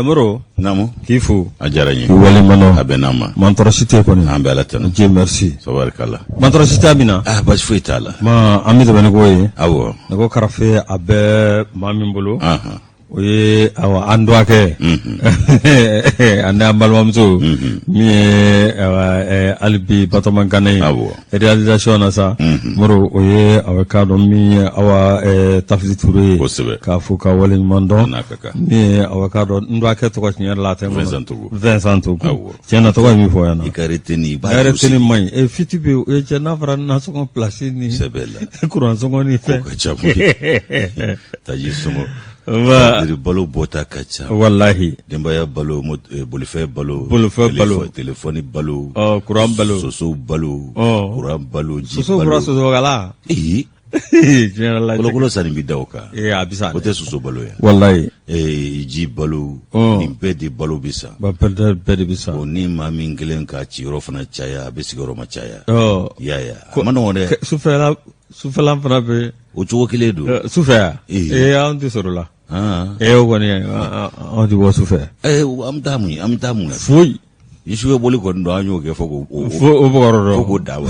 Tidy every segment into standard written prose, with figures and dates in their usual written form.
Moro naamu k'i fo a diyara n ye k'i waleɲuman dɔn a bɛn n'an ma man tɔɔrɔ si tɛ kɔni an bɛ ala tanu Dieu merci tabarikala man tɔɔrɔ si tɛ min na ah basi foyi t'a la ma an bɛ tɛmɛ ni ko ye awɔ nɛgɛ karafe a bɛ maa min bolo anhan o ye awa an dɔgɔkɛ ani an balimamuso min ye awa, hali bi Batɔma Kane ye Awɔ. réalisation na sa Moro o ye awa k'a dɔn min ye awa Tafisi Ture ye Kosɛbɛ. k'a fo ka waleɲuman dɔn N'a ka kan. min ye awa k'a dɔn n dɔgɔkɛ tɔgɔ tiɲɛ yɛrɛ la a tɛ n kɔnɔ. Vincent Togo. Vincent Togo Awɔ. tiɲɛ na tɔgɔ ye min fɔ yan na i ka retenue i b'a retenue man ɲi e fiti bɛ yen e cɛ n'a fɔra nasɔngɔ place ni sɛbɛ la kuran sɔngɔ ni fɛn ka ca koyi taji sɔngɔ Wa- balo bɔta ka ca walahi denbaya balo bolifɛn balo Bolifɛn balo. telefɔni balo ɔ kuran balo sosow balo Ɔ. kuran balo ji soso balo fura sosofagala ee tiɲɛ yɛrɛ la kolokolo sanni bi da o kan ee a bɛ sa o tɛ soso balo ye walahi ee ji balo Ɔ. nin bɛɛ de balo bi san ba bɛɛ de bɛ sa o ni maa min kelen ka ciyɔrɔ fana caya a bɛ sigiyɔrɔ ma caya ɔ i y'a ye a ma nɔgɔn dɛ sufɛla sufɛla fana bɛ o cogo kelen don sufɛ yan Ee. ee an tɛ sɔrɔ la Ah. ee o kɔni an tɛ bɔ sufɛ Eh, an bɛ taa mun ye an bɛ taa mun na foyi ni sufɛ boli kɔni don an y'o kɛ fo k'o o- fo o bɔgɔrɔ dɔn fo k'o da wa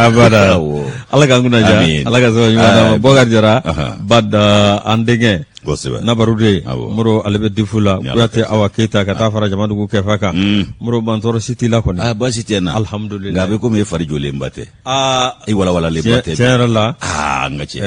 abada Awɔ. ala k'an kunna diya Amiin. ala ka sababu ɲuman d'an ma Amiin. Bɔkari Jara Ahan. Bada an denkɛ kosɛbɛ Nabarude Awɔ. Moro ale bɛ difu la Ni Ala Kuyate Awa Keyita ka taa fara Jamadugu kɛfa kan Moro mantɔɔrɔ si t'i la kɔni ah baasi tɛ n na Alhamdulillah. nka a bɛ komi e fari jɔlenba tɛ aa i walawalalenba tɛ tiɲɛ yɛrɛ la aa n ka cɛ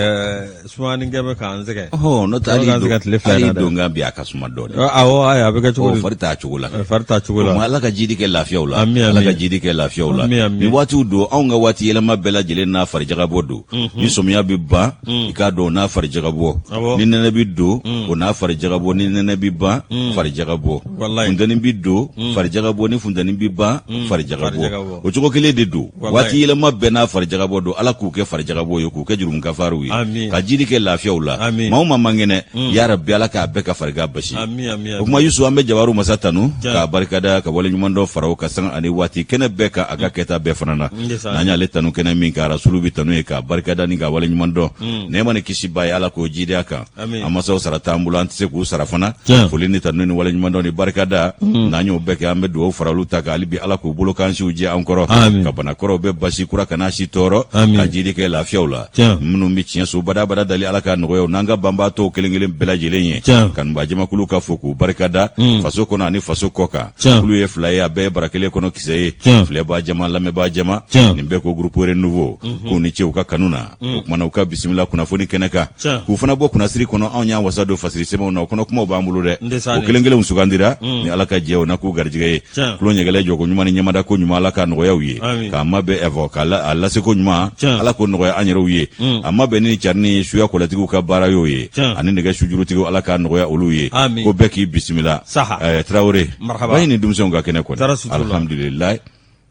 sumanikɛ bɛ k'an sɛgɛn ɔhɔn n'o tɛ hali K'an sɛgɛn tile fila in hali na dɛ. don kan bi a ka suma dɔɔnin awɔ ayi a bɛ kɛ cogo ɔ di fari t'a cogo la fari t'a cogo O la tuma ala ka jidi kɛ lafiyaw la Ami, ami. ala ka jidi kɛ lafiyaw la Ami, ami. nin waatiw don anw ka waati yɛlɛma bɛɛ lajɛlen n'a farijagabɔ don ni sɔmiya bɛ ban i k'a dɔn o n'a farijagabɔ Awɔ. ni nɛnɛ bɛ don o n'a farijagabɔ ni nɛnɛ bɛ ban farijagabɔ Walayi. funteni bɛ don farijagabɔ ni funteni bɛ ban farijagabɔ Farijagabɔ. o cogo kelen de don Walayi. waati yɛlɛma bɛɛ n'a farijagabɔ don ala k'u kɛ farijagabɔ ye k'u kɛ jurumukafariw ye Ami. ka jidi kɛ lafiyaw la Ami. maa o maa man kɛnɛ yarabi ala k'a bɛɛ ka farigan basi ami ami o kuma yusu an bɛ jabaru masa tanu Tiɲɛ. k'a barikada ka waleɲuman dɔ fara o ka sanga ani waati kɛnɛ bɛɛ kan a ka kɛta bɛɛ fana na Ndesan. n'an y'ale tanu kɛnɛ min kan rasulu bi tanu ye k'a barikada ni k'a waleɲuman dɔn nɛɛma ni kisi b'a ye ala k'o jidi a kan Ami. an masaw sara t'an bolo an tɛ se k'u sara fana Tiɲɛ. foli ni tanu ni waleɲuman dɔn ni barikada n'an y'o bɛɛ kɛ an bɛ dugawu fara olu ta kan hali bi ala k'u bolo k'an siw jɛ an kɔrɔ Ami. ka banakɔrɔw bɛɛ basi kura kana si tɔɔrɔ Ami. ka jidi kɛ lafiyaw la Tiɲɛ. minnu bɛ tiɲɛ so badabada dali ala ka nɔgɔya u n'an ka banbaatɔw kelen kelen bɛɛ lajɛlen ye Tiɲɛ. kanubaa jamakulu ka fo k'u barikada faso kɔnɔ ani faso kɔ kan Tiɲɛ. kulu ye fila ye a bɛɛ ye bara kelen kɔnɔ kisɛ ye Tiɲɛ. filɛbaa jama lamɛnbaa jama Tiɲɛ. nin bɛɛ ko groupe renouveau k'u ni ce u ka kanu na o kumana u ka bisimila kunnafoni kɛnɛ kan Tiɲɛ. k'u fana bɔ kunnasiri kɔnɔ anw y'an wasa don fasiri sɛbɛnw na o kɔnɔ kumaw b'an bolo dɛ Ndesan o kelen kelenw sugandira ni ala ka jɛ o na k'u garijɛgɛ ye Tiɲɛ. tulo ɲɛgɛlɛ jɔko ɲuman ni ɲɛmada ko ɲuman ala k'a nɔgɔya u ye Amin. k'a mabɛn ɛfɔ k'a la- a lase ko ɲuman Tiɲɛ. ala k'o nɔgɔya an yɛrɛw ye a mabɛn ni cari ni suya kɔlɛtigiw ka baara y'o ye Tiɲɛ. ani nɛgɛ sujurutigiw ala k'a nɔgɔya olu ye Amin. ko bɛɛ k'i bisimila Saha. Tarawele Marhaba. bayi ni denmisɛnw ka kɛnɛ kɔni Tara sutura la. alhamdulilayi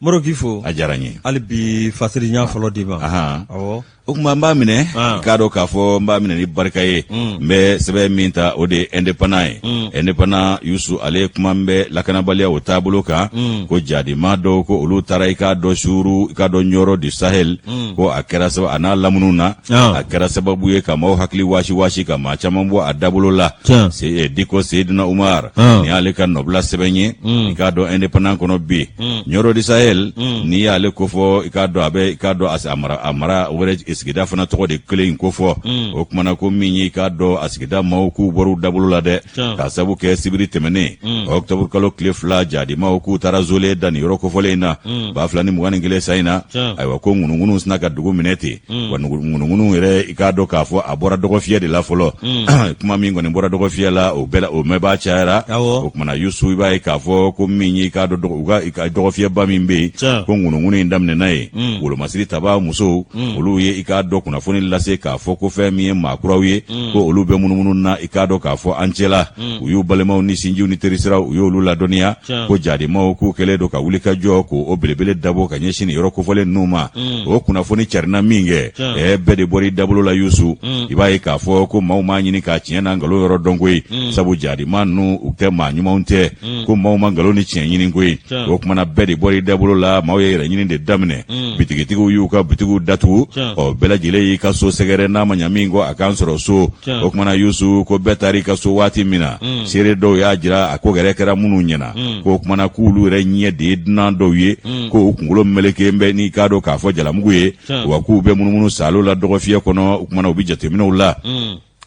Moro k'i fo a diyara n ye hali bi fasiri n y'a fɔlɔ d'i ma Ahan. awɔ o tuma n b'a minɛ Ah. i k'a dɔn k'a fɔ n b'a minɛ ni barika ye n bɛ sɛbɛn min ta o de ye indépendant ye indépendant yusu ale kuma n bɛ lakanabaliya o taabolo kan ko jadima dɔw ko olu taara i k'a dɔn suuru i k'a dɔn ɲɔrɔ du sahel ko a kɛra sababu a n'a lamunu na Ah. a kɛra sababu ye ka maaw hakili waasi waasi ka maa caman bɔ a dabolo la Tiɲɛ. Diko Seyidina Umar Ah. nin y'ale ka nɔbila sɛbɛn ye i k'a dɔn indépendant kɔnɔ bi ɲɔrɔ du sahel n'i y'ale kofɔ i k'a dɔn a bɛ i k'a dɔn a mara wɛrɛ sigida fana tɔgɔ de kelen in kofɔ o kumana ko min ye i k'a dɔn a sigida maaw k'u bɔr'u dabolo la dɛ Tiɲɛ. k'a sabu kɛ sibiri tɛmɛnen octobre kalo tile 2 jadimaw k'u taara zole da nin yɔrɔ kofɔlen in na 2021 san in na Tiɲɛ. ayiwa ko ŋunuŋunu sina ka dugu minɛ ten wa ŋunuŋunu yɛrɛ i k'a dɔn k'a fɔ a bɔra dɔgɔfiyɛ de la fɔlɔ kuma min kɔni bɔra dɔgɔfiyɛ la o bɛɛ la o mɛnbaa cayara Awɔ. o kumana yusu i b'a ye k'a fɔ ko min ye i k'a dɔn u ka i ka dɔgɔfiyɛba min bɛ yen Tiɲɛ. ko ŋunuŋunu in daminɛna yen wolomasiri taba musow olu ye i k'a dɔn kunnafoni lase k'a fɔ ko fɛn min ye maa kuraw ye ko olu bɛ munumunu na i k'a dɔn k'a fɔ an cɛla u y'u balimaw ni sinjiw ni terisiraw u y'olu ladɔnniya Tiɲɛ. ko jadimaw k'u kɛlen don ka wuli ka jɔ k'o belebele dabɔ ka ɲɛsin nin yɔrɔ kofɔlen ninnu ma o kunnafoni carinna min kɛ Tiɲɛ. bɛɛ de bɔra i dabolo la yusu i b'a ye k'a fɔ ko maaw m'a ɲini k'a tiɲɛ n'a nkalon yɔrɔ dɔn koyi sabu jadima ninnu u tɛ maa ɲumanw tɛ ko maaw ma nkalon ni tiɲɛ ɲini koyi Tiɲɛ. o kumana bɛɛ de bɔra i dabolo dabolo la, maaw ye yɛrɛ ɲini de daminɛ. Bitigitigiw y'u ka bitigiw datugu, ɔ bɛɛ lajɛlen y'i ka so sɛgɛrɛ, n'a ma ɲa min kɔ a k'an sɔrɔ so. O kumana Yusu, ko bɛɛ taara i ka so waati min na, seere dɔw y'a jira a ko yɛrɛ kɛra minnu ɲɛna, ko o kumana k'olu yɛrɛ ɲɛ de ye dunan dɔw ye, ko u kunkolo meleken bɛ n'i k'a dɔn k'a fɔ jalamugu ye, wa k'u bɛ munumunu saalo la dɔgɔfiyɛ kɔnɔ. O kumana u bɛ jateminɛw la.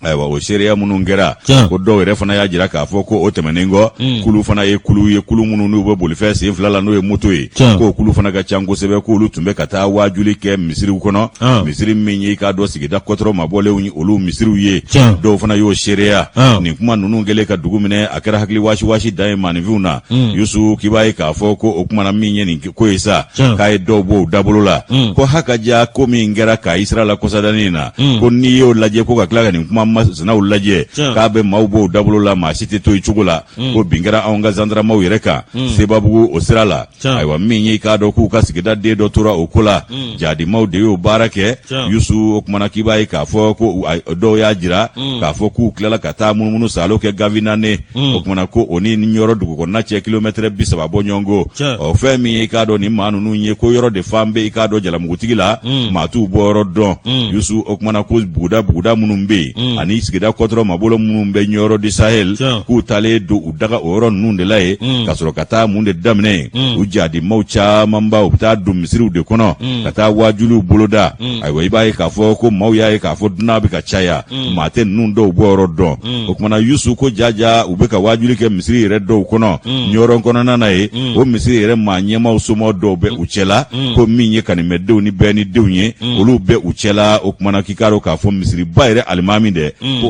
Ayiwa, o seereya minnu kɛra, ko dɔw yɛrɛ fana y'a jira k'a fɔ ko o tɛmɛnen kɔ, k'olu fana ye kulu ye, kulu minnu n'u bɛ bolifɛn sen fila la, n'o ye moto ye, k'o kulu fana ka ca kosɛbɛ, k'olu tun bɛ ka taa waajuli kɛ misiriw kɔnɔ, misiri min ye i k'a dɔn sigida kɔtɔrɔ mabɔlenw ye, olu misiriw ye. Dɔw fana y'o seereya. Nin kuma ninnu kɛlen ka dugu minɛ, a kɛra hakili wasiwasi dan ye maaninfinw na. Yusu, k'i b'a ye k'a fɔ ko o kumana min ye nin ko ye sa, k'a ye dɔw bɔ u dabolo la, ko haka ja ko min kɛra Kayi sira la kɔsadani in na, ko n'i y'o lajɛ, ko ka tila ka nin kuma masinaw lajɛ, k'a bɛ maaw bɔ u dabolo la, maa si tɛ to i cogo la. Ko bin kɛra anw ka zandaramaw yɛrɛ kan Sebabugu o sira la. Ayiwa, min ye i k'a dɔn k'u ka sigida den dɔ tora o ko la, jadimaw de y'o baara kɛ. Yusu, o kumana k'i b'a ye k'a fɔ ko dɔw y'a jira k'a fɔ k'u tilala ka taa munumunu saalo kɛ Gavinane. O kumana ko o ni Ɲɔrɔ dugu kɔnɔna cɛ kilomɛtɛrɛ 30 bɔ ɲɔgɔn ko. Ɔ fɛn min ye i k'a dɔn nin maa ninnu ye, ko yɔrɔ de fan bɛ i k'a dɔn jalamugutigi la, maa t'u bɔ yɔrɔ dɔn. Yusu, o kumana ko buguda buguda minnu bɛ yen ani sigida kɔtɔrɔ mabolo minnu bɛ Ɲɔrɔ du Sahel, k'u taalen don u daga o yɔrɔ ninnu de la yen, ka sɔrɔ ka taa mun de daminɛ yen? U jadimaw camanba, u bɛ taa don misiriw de kɔnɔ ka taa waajuliw boloda. Ayiwa, i b'a ye k'a fɔ ko maaw y'a ye k'a fɔ dunan bɛ ka caya, maa tɛ ninnu dɔw bɔ yɔrɔ dɔn. O kumana Yusu, ko jaja u bɛ ka waajuli kɛ misiri yɛrɛ dɔw kɔnɔ Ɲɔrɔ kɔnɔna na yen. O misiri yɛrɛ maa ɲɛmaaw somɔgɔ dɔw bɛ u cɛla, ko min ye kanimɛdenw ni bɛɛ ni denw ye, olu bɛ u cɛla. O kumana k'i k'a dɔn k'a fɔ misiriba yɛrɛ alimami dɛ, ko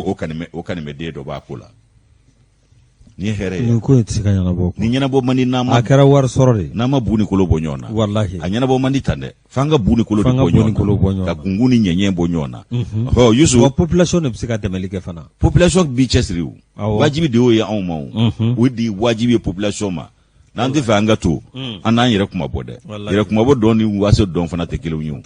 o kanimɛden dɔ b'a ko la. Nin ye hɛrɛ ye. Nin ko in tɛ se ka ɲɛnabɔ. Nin ɲɛnabɔ man di n'a ma A kɛra wari sɔrɔ de ye. N'a ma bu ni kolo bɔ ɲɔgɔn na. Walahi. A ɲɛnabɔ man di tan dɛ. F'an ka bu ni kolo de F'an ka bɔ bu ni ɲɔgɔn kolo bɔ na. ɲɔgɔn Ka na. gungun ni ɲɛɲɛ bɔ ɲɔgɔn na. Ɔ Yusu. Wa population de bɛ se ka dɛmɛli kɛ fana. Population b'i cɛsiri o. Awɔ. Wajibi de y'o ye anw ma o. O de ye wajibi ye population ma. N'an tɛ fɛ an ka to, an n'an yɛrɛ kuma bɔ dɛ. Yɛrɛ kuma bɔ dɔn ni waso dɔn fana tɛ kelen ye o.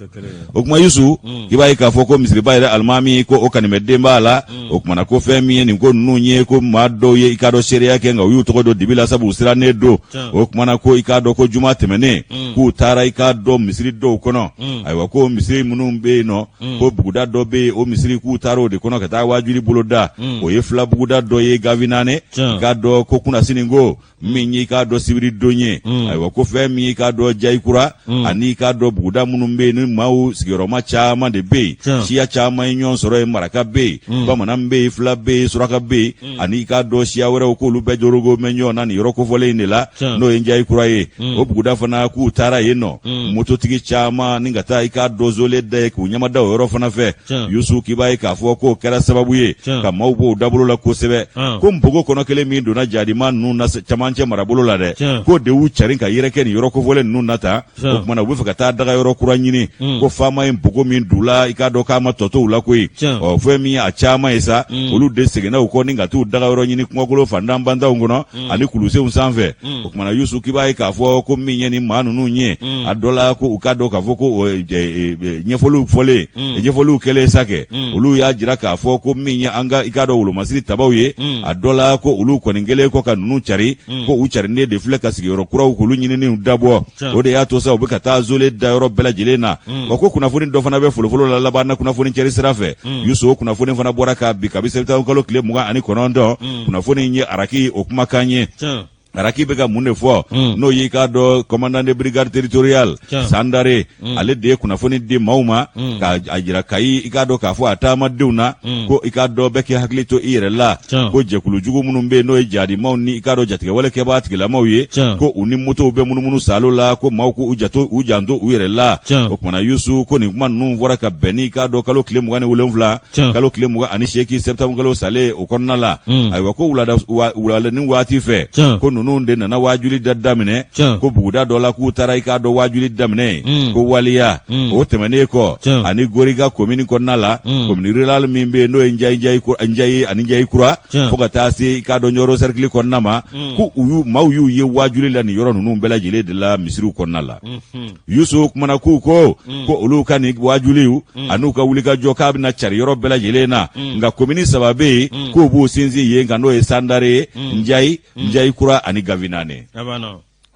O kuma Yusu, i b'a ye k'a fɔ ko misiriba yɛrɛ alimami, ko o kanimɛden b'a la. O kumana ko fɛn min ye nin ko ninnu ye, ko maa dɔw ye i k'a dɔn seereya kɛ, nka u y'u tɔgɔ don dibi la sabu u sirannen don. O kumana ko i k'a dɔn ko juma tɛmɛnen, k'u taara i k'a dɔn misiri dɔw kɔnɔ. Ayiwa, ko misiri minnu bɛ yen nɔ, ko buguda dɔ bɛ yen, o misiri k'u taara o de kɔnɔ ka taa waajuli boloda. O ye fila buguda dɔ ye Gavinane. I k'a dɔn ko kunnasini ko min y'i k'a dɔn sibiri don ye. Ayiwa, ko fɛn min y'i k'a dɔn Jayikura ani i k'a dɔn buguda minnu bɛ yen ni maaw sigiyɔrɔma caman de bɛ yen, siya caman ye ɲɔgɔn sɔrɔ yen, maraka bɛ yen, bamanan bɛ yen, fila bɛ yen, suraka bɛ yen, ani i k'a dɔn siya wɛrɛw, k'olu bɛɛ jorogo bɛ ɲɔgɔn na nin yɔrɔ kofɔlen in de la, n'o ye Jayikura ye. O buguda fana, k'u taara yen nɔ, mototigi caman ni ka taa i k'a dɔn zole da ye k'u ɲɛmada o yɔrɔ fana fɛ. Yusu, k'i b'a ye k'a fɔ k'o kɛra sababu ye ka maaw b'o dabolo la kosɛbɛ. Ko npogo kɔnɔ kelen min donna jadima ninnu na camancɛ marabolo la dɛ, k'o de y'u carin ka yɛrɛkɛ nin yɔrɔ kofɔlen ninnu na tan. O tuma na u bɛ fɛ ka taa daga yɔrɔ kura ɲini, ko faama ye npogo min d'u la, i k'a dɔn k'a ma tɔ to u la koyi. Ɔ fɛn min ye a caman ye sa, olu de seginna u kɔ ni ka t'u daga yɔrɔ ɲini kungokolo fantan bantanw kɔnɔ ani kulusenw sanfɛ. O tuma na Yusu, k'i b'a ye k'a fɔ ko min ye nin maa ninnu ye, a dɔ la ko u k'a dɔn k'a fɔ ko ɲɛfɔliw fɔlen, ɲɛfɔliw kɛlen sa kɛ, olu y'a jira k'a fɔ ko min ye an ka i k'a dɔn wolomasiri tabaw ye, a dɔ la ko olu kɔni kɛlen kɔ ka ninnu cari, ko u carinen de filɛ ka sigiyɔrɔ kuraw k'olu ɲininiw dabɔ. O de y'a to sa u bɛ ka taa zole da yɔrɔ bɛɛ lajɛlen na. Wa ko kunnafoni dɔ fana bɛ folofolo la laban na kunnafoni cɛri sira fɛ. Yusu, o kunnafoni fana bɔra ka bi kabi septembre kalo tile 29. Kunnafoni in ye araki o kumakan ye. Araki bɛ ka mun de fɔ? N'o y'i k'a dɔn commandant de brigade territoriale Sandare, ale de ye kunnafoni di maaw ma k'a a jira Kayi i k'a dɔn k'a fɔ a taamadenw na, ko i k'a dɔn bɛɛ k'i hakili to i yɛrɛ la, ko jɛkulu jugu minnu bɛ yen, n'o ye jadimaw ni i k'a dɔn jatigɛwale kɛbaa tigilamaw ye, ko u ni motow bɛ munumunu saalo la, ko maaw k'u jato u janto u yɛrɛ la. O kumana Yusu, ko nin kuma ninnu fɔra ka bɛn ni i k'a dɔn kalo tile 27, kalo tile 28 septembre kalo salen o kɔnɔna la. Ayiwa, ko wulada ni waati fɛ, ko ninnu de nana waajuli da daminɛ, ko buguda dɔ la, k'u taara i k'a dɔn waajuli daminɛ ko waliya. O tɛmɛnen kɔ, ani Goriga komini kɔnɔna la, commune rurale min bɛ yen, n'o ye Njayi ani Njayi kura, fo ka taa se i k'a dɔn Ɲɔrɔ cercle kɔnɔna ma, ko u y'u maaw y'u ye waajuli la nin yɔrɔ ninnu bɛɛ lajɛlen de la misiriw kɔnɔna la. Yusu, kumana k'u ko ko olu ka nin waajuliw an'u ka wulikajɔ k'a bɛna cari yɔrɔ bɛɛ lajɛlen na, nka komini saba bɛ yen k'u b'u sinsin yen kan, n'o ye Sandare ye, Njayi, Njayi kura ani Gavinane.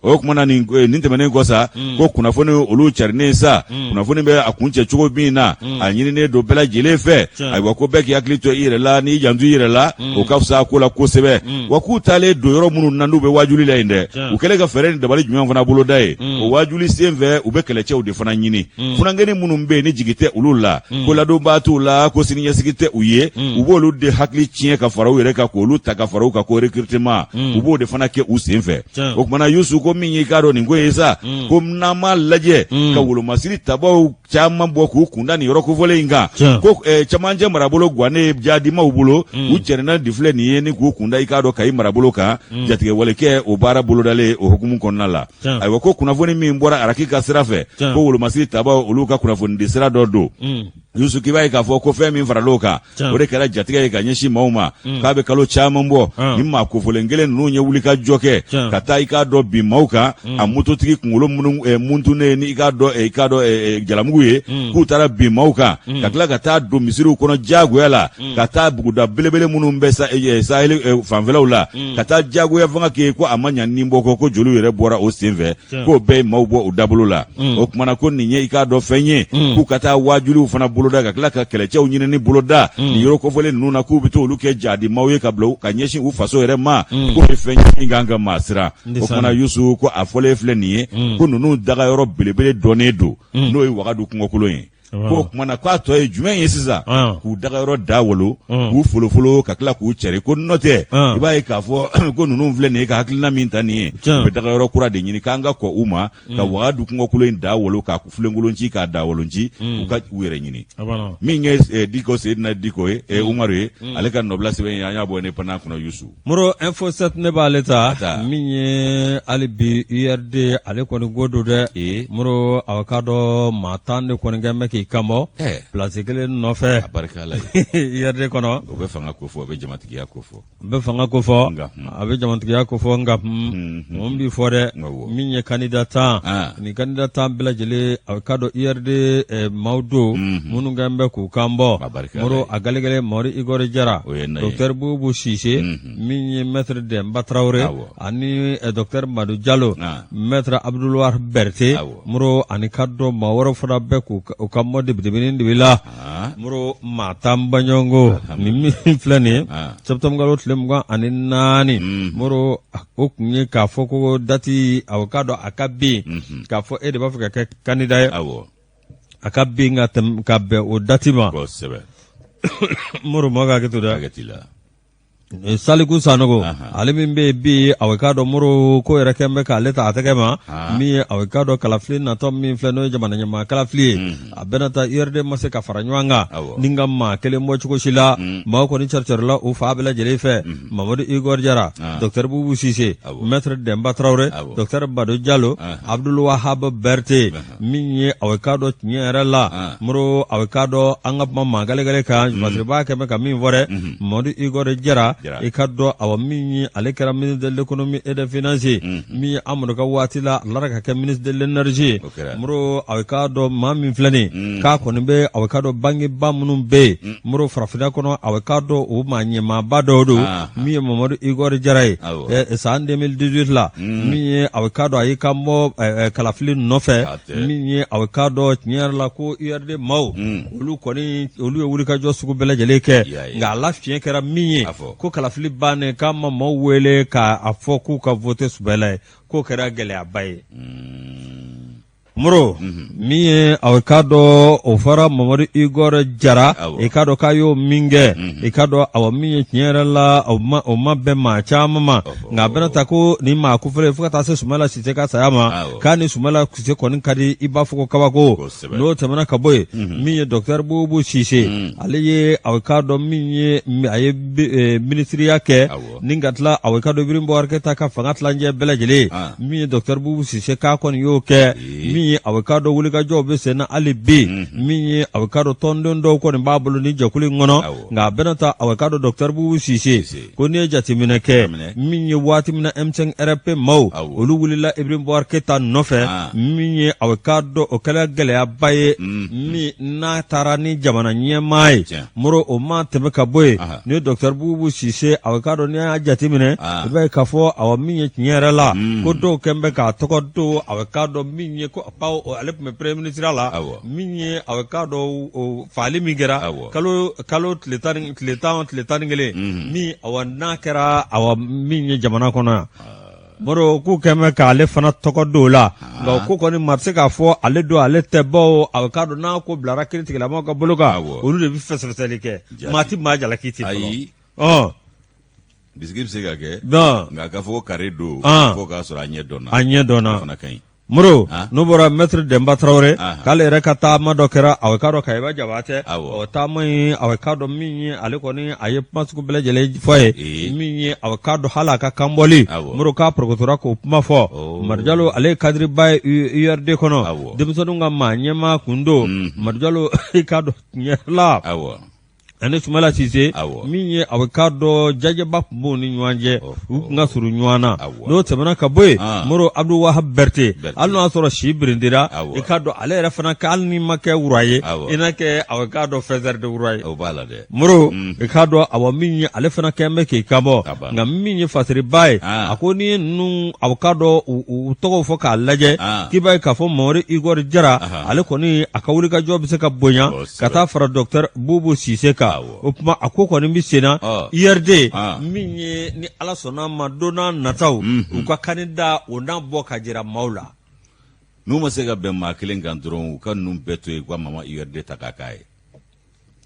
O tuma na nin tɛmɛnen kɔ sa ko kunnafoni olu carinen sa kunnafoni bɛ a kuncɛ cogo min na a ɲininen don bɛɛ lajɛlen fɛ ayiwa ko bɛɛ k'i hakili to i yɛrɛ la n'i janto i yɛrɛ la o ka fisa ko la kosɛbɛ wa k'u taalen don yɔrɔ minnu na n'u bɛ waajuli la yen dɛ u kɛlen ka fɛɛrɛ ni dabali jumɛn fana boloda yen o waajuli sen fɛ u bɛ kɛlɛcɛw de fana ɲini funankɛnin minnu bɛ yen ni jigi tɛ olu la ko ladonbaa t'u la ko siniɲɛsigi tɛ u ye u b'olu de hakili tiɲɛ ka fara u yɛrɛ kan k'olu ta ka fara u kan ko recrutement u b'o de fana kɛ u sen fɛ o tuma na Yusu ko min y'i k'a dɔn nin ko ye sa ko n'an m'a lajɛ ka wolomasiri tabaw caman bɔ k'u kunda nin yɔrɔ kofɔlen in kan ko camancɛ marabolo gannen jadimaw bolo u cɛrinna de filɛ nin ye ni k'u kunda i k'a dɔn Kayi marabolo kan jatigɛwalekɛ o baara bolodalen o hukumu kɔnɔna la ayiwa ko kunnafoni min bɔra araki ka sira fɛ ko wolomasiri tabaw olu ka kunnafonidi sira dɔ don Yusu k'i b'a ye k'a fɔ ko fɛn min faral'o kan o de kɛra jatigɛ ye ka ɲɛsin maaw ma k'a bɛ kalo caman bɔ ni maa kofɔlen kelen ninnu ye wulikajɔ kɛ ka taa i k'a dɔn bin maaw kan a mototigi kunkolo minnu muntunnen ni i k'a dɔn i k'a dɔn jalamugu ye k'u taara bin maaw kan ka tila ka taa don misiriw kɔnɔ diyagoya la ka taa buguda belebele minnu bɛ saheli fanfɛlaw la ka taa diyagoya fanga kɛ ko a ma ɲa ni bɔ kɔ ko joliw yɛrɛ bɔra o senfɛ k'o bɛɛ ye maaw bɔ u dabolo la o tuma na ko nin ye i k'a dɔn fɛn ye k'u ka taa waajuliw fana boloda ka tila ka kɛlɛcɛw ɲinini boloda nin yɔrɔ kofɔlen ninnu na k'u bɛ to olu kɛ jadi maaw ye ka bila ka ɲɛsin u faso yɛrɛ ma k'o ye fɛn ye min kan ka maa siran o tuma na Yusu ko a fɔlen filɛ nin ye ko ninnu dagayɔrɔ belebele dɔnnen don n'o ye Wagadu kungokolon ye ko o tuma na k'a tɔ ye jumɛn ye sisan k'u dagayɔrɔ da wolo k'u folofolo ka tila k'u cɛri ko n'o tɛ i b'a ye k'a fɔ ko ninnu filɛ nin ye ka hakilina min ta nin ye u bɛ dagayɔrɔ kura de ɲini k'an ka kɔn u ma ka Wagadu kungokolon in da wolo k'a filenkolon ci k'a da wolon ci u ka u yɛrɛ ɲini min ye Diko Seyidina Diko ye Umaru ye ale ka nɔbila sɛbɛn ye an y'a bɔ Indépendant kɔnɔ Yusu Moro Info 7 ne b'ale ta min ye hali bi URD ale kɔni ko don dɛ Moro a k'a dɔn maa 10 de kɔni kɛlen bɛ k'i kanbɔ place kelen nɔfɛ URD kɔnɔ o bɛ fanga ko fɔ o bɛ jamatigiya ko fɔ a bɛ fanga ko fɔ a bɛ jamatigiya ko fɔ nka mun b'i fɔ dɛ min ye candidat 10 nin candidat 10 bɛɛ lajɛlen a k'a dɔn URD maaw don minnu kɛlen bɛ k'u kan bɔ Moro a galegale Mamadu Igor Jara docteur Bubu Sise min ye maître Demba Tarawele ani docteur Madu Jalo maître Abdul Wahab Berete Moro ani k'a dɔn maa wɛrɛw fana bɛ k'u kan bɔ debidebinin de la Moro maa 10 baɲɔgɔnko nin min filɛ nin ye septembre kalo tile 24 Moro o tun ye k'a fɔ ko date a k'a dɔn a ka bin k'a fɔ e de b'a fɛ ka kɛ candidat ye a ka bin ka tɛmɛ ka bɛn o date ma kosɛbɛ Moro mɔgɔ ka hakɛ to dɛ hakɛ t'i la Saliku Sanogo ale min bɛ yen bi a k'a dɔn Moro ko yɛrɛ kɛlen bɛ k'ale ta a tɛgɛ ma min ye a k'a dɔn kalafili natɔ min filɛ n'o ye jamana ɲɛmaa kalafili ye a bɛna taa URD ma se ka fara ɲɔgɔn kan ni ka maa kelen bɔ cogo si la maaw kɔni caricarila u fan bɛɛ lajɛlen fɛ Mamadu Igor Jara docteur Bubu Sise maître Demba Tarawele docteur Bado Jalo Abdul Wahab Berete min ye a k'a dɔn tiɲɛ yɛrɛ la ah. Moro a k'a dɔn an ka kuma maa galegale kan mm. Masiriba kɛmɛ ka min fɔ dɛ mm-hmm. Mamadu Igor Jara i k'a dɔn awa min ye ale kɛra ministre de l'économie et des finances mm-hmm. min ye Amadu ka waati la a tilara ka kɛ ministre de l'énergie Moro a k'a dɔn maa min filɛ nin mm. k'a kɔni bɛ a k'a dɔn bankiba minnu bɛ yen mm. Moro farafinna kɔnɔ a k'a dɔn o maa ɲɛmaaba dɔw don ah. min ye Mamadu Igor Jara ye san 2018 la min ye a k'a dɔn a y'i kan bɔ kalafili nɔfɛ min ye a k'a dɔn tiɲɛ yɛrɛ la ko URD maaw olu kɔni olu ye wulikajɔ sugu bɛɛ lajɛlen kɛ nka a la fiɲɛ kɛra min ye ko kalafili bannen k'a ma maaw wele k'a fɔ k'u ka voter Sumayila ye k'o kɛra gɛlɛyaba ye Moro min ye a k'a dɔn o fɔra Mamadu Igor Jara i k'a dɔn k'a y'o min kɛ i k'a dɔn awa min ye tiɲɛ yɛrɛ la o ma bɛn maa caman ma nka a bɛna ta ko nin maa kofɔlen fo ka taa se Sumayila Sise ka saya ma k'a ni Sumayila Sise kɔni ka di i b'a fɔ ko kabako n'o tɛmɛna ka bɔ yen min ye docteur Bubu Sise ale ye a k'a dɔn min ye a ye minisiriya kɛ ni ka tila a k'a dɔn Ibrahim Boubacar Keita ka fanga tilancɛ bɛɛ lajɛlen min ye docteur Bubu Sise k'a kɔni y'o kɛ min min ye aw k'a dɔn wulikajɔw bɛ sen na hali bi min ye aw k'a dɔn tɔnden dɔw kɔni b'a bolo ni jɛkulu in kɔnɔ nka a bɛna taa aw k'a dɔn docteur Bubu Sise ko n'i ye jateminɛ kɛ min ye waati min na M5 RP maaw olu wulila Ibrahim Boubacar Keita nɔfɛ min ye aw k'a dɔn o kɛra gɛlɛyaba ye min n'a taara ni jamana ɲɛmaa ye Moro o ma tɛmɛ ka bɔ yen ni ye docteur Bubu Sise aw k'a dɔn n'i y'a jateminɛ i b'a ye k'a fɔ awa min ye tiɲɛ yɛrɛ la ko dɔw kɛlen bɛ k'a tɔgɔ don aw k'a dɔn min ye ko ale tun bɛ premier ministre la min ye aw k'a dɔn faali min kɛra kalo kalo tile 11 min awa n'a kɛra awa min ye jamana kɔnɔ yan Moro k'u kɛlen bɛ k'ale fana tɔgɔ don o la nka o ko kɔni maa tɛ se k'a fɔ ale don ale tɛ bawo a k'a dɔn n'a ko bilara kiiritigɛlamɔgɔw ka bolo kan olu de bɛ fɛsɛfɛsɛli kɛ maa tɛ maa jalaki ten fɔlɔ ɔ bisigi bɛ se ka kɛ nka k'a fɔ ko kari don fo k'a sɔrɔ a ɲɛ dɔnna a ɲɛ dɔnna o fana ka ɲi Moro n'o bɔra maître Demba Tarawele k'ale yɛrɛ ka taama dɔ kɛra a k'a dɔn Kayeba Jabatɛ o taama in a k'a dɔn min ye ale kɔni a ye kuma sugu bɛɛ lajɛlen fɔ ye min ye a k'a dɔn hali a ka kanbɔli Moro k'a porokotora k'o kuma fɔ Madu Jalo ale ye kadiriba ye URD kɔnɔ denmisɛnninw ka maa ɲɛmaa kun don Madu Jalo i k'a dɔn tiɲɛ la ani Sumala Sise min ye a k'a dɔn jajɛba tun b'u ni ɲɔgɔn cɛ u tun ka surun ɲɔgɔn na n'o tɛmɛna ka bɔ yen Moro Abdul Wahab Berete hali n'o y'a sɔrɔ si birintira i k'a dɔn ale yɛrɛ fana ka hali n'i ma kɛ roi ye i na kɛ a k'a dɔn faiseur de roi ye Moro i k'a dɔn awa min ye ale fana kɛlen bɛ k'i kanbɔ nka min ye fasiriba ye a ko n'i ye ninnu a k'a dɔn u tɔgɔw fɔ k'a lajɛ k'i b'a ye k'a fɔ Mamadu Igor Jara ale kɔni a ka wulikajɔ bɛ se ka bonya ka taa fara docteur Bubu Sise kan o tuma a ko kɔni bɛ sen na URD min ye ni Ala sɔnna ma don n'a nataw u ka candidat o na bɔ ka jira maaw la n'u ma se ka bɛn maa kelen kan dɔrɔn u ka ninnu bɛɛ to yen u ka mama URD ta k'a k'a ye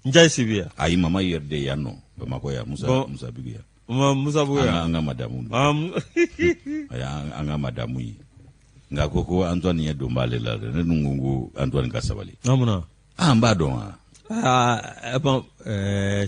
Njayi Sibiya ayi mama URD yan nɔ Bamakɔ yan Musa Musa Bigiya Musa Bugu an ka madamu ayi an ka madamu ye nka ko ko Antoine ɲɛ don b'ale la dɛ ne dun ko ko Antoine ka sabali an b'a dɔn wa aa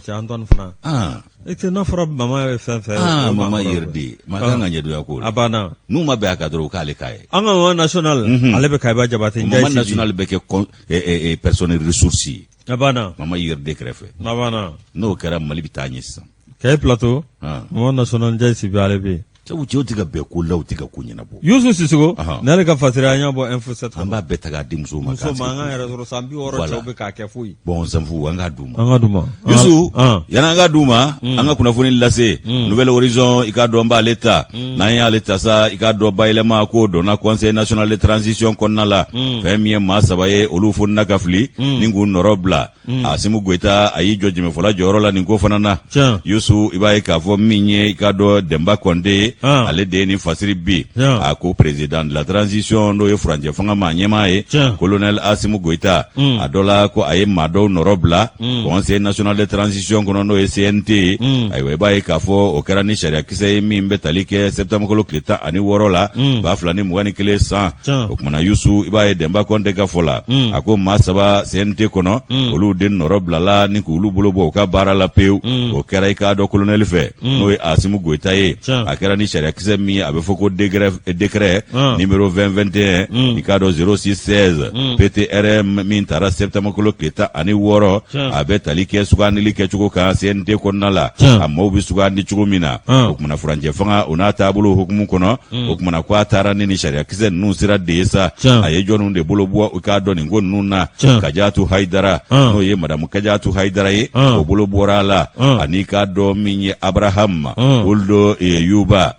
cɛ Antoine fana e tɛ n'a fɔra mama ye fɛn fɛn mama URD maa kan ka ɲɛdonya ko la a banna n'u ma bɛn a kan dɔrɔn u k'ale k'a ye an ka mama national ale bɛ Kayeba Jabate mama national bɛ kɛ personne ressource ye a banna mama URD kɛrɛfɛ a banna n'o kɛra Mali bɛ taa ɲɛ sisan Kayi plateau mama national Njayi Sibi ale bɛ yen sabu cɛw tɛ ka bɛn ko la u tɛ ka ko ɲɛnabɔ Yusu Sisoko n'ale ka fasiri an y'a bɔ Info 7 an b'a bɛɛ ta k'a di musow ma muso ma an k'an yɛrɛ sɔrɔ san 60 cɛw bɛ k'a kɛ foyi bon sanfu an k'a d'u ma an k'a d'u ma Yusu yanni an k'a d'u ma an ka kunnafoni lase Nouvel Horizon i k'a dɔn b'ale ta n'an y'ale ta sa i k'a dɔn bayɛlɛma k'o donna Conseil national de transition kɔnɔna la fɛn min ye maa saba ye olu fonina ka fili ni k'u nɔrɔ bila Asimu Goyita a y'i jɔ jɛmɛfɔla jɔyɔrɔ la nin ko fana na Yusu i b'a ye k'a fɔ min ye i k'a dɔn Dɛnba Kɔnde ye ale de ye nin fasiri bi a ko président de la transition n'o ye furancɛ fanga maa ɲɛmaa ye colonel Asimu Goyita a dɔ la ko a ye maa dɔw nɔrɔ bila Conseil national de transition kɔnɔ n'o ye CNT ye ayiwa i b'a ye k'a fɔ o kɛra ni sariyakisɛ ye min bɛ tali kɛ septembre kalo tile 16 la 2021 san o kumana Yusu i b'a ye Dɛnba Kɔnde ka fɔ la a ko maa saba CNT kɔnɔ olu de nɔrɔ bilala ni k'olu bolo bɔ u ka baara la pewu o kɛra i k'a dɔn kolonɛli fɛ n'o ye Asimu Goyita ye a kɛra ni sariyakisɛ min ye a bɛ fɔ ko décret numéro 2021 i k'a dɔn 06 16 PTRM min tara septembre kalo tile 16 a bɛ tali kɛ sugandili kɛcogo kan CNT kɔnɔna la a maaw bɛ sugandi cogo min na o kumana furancɛ fanga o n'a taabolo hukumu kɔnɔ o kumana ko a taara ni nin sariyakisɛ ninnu sira de ye sa a ye jɔnniw de bolo bɔ u k'a dɔn nin ko ninnu na Kajatu Hayidara n'o ye madamu Kajatu Hayidara ye o bolo bɔra a la ani k'a dɔn min ye Abraham Ould Yuba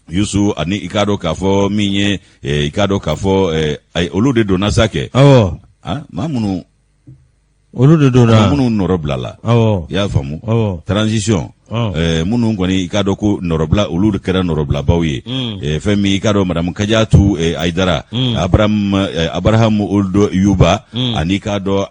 Yusu ani i k'a dɔn k'a fɔ min ye i k'a dɔn k'a fɔ olu de donna sa kɛ maa minnu olu de donna minnu nɔrɔ bilala i y'a faamu transition minnu kɔni i k'a dɔn ko nɔrɔbila olu de kɛra nɔrɔbilabaw ye fɛn min i k'a dɔn madamu Kajatu Hayidara Abraham Ould Yuba ani i k'a dɔn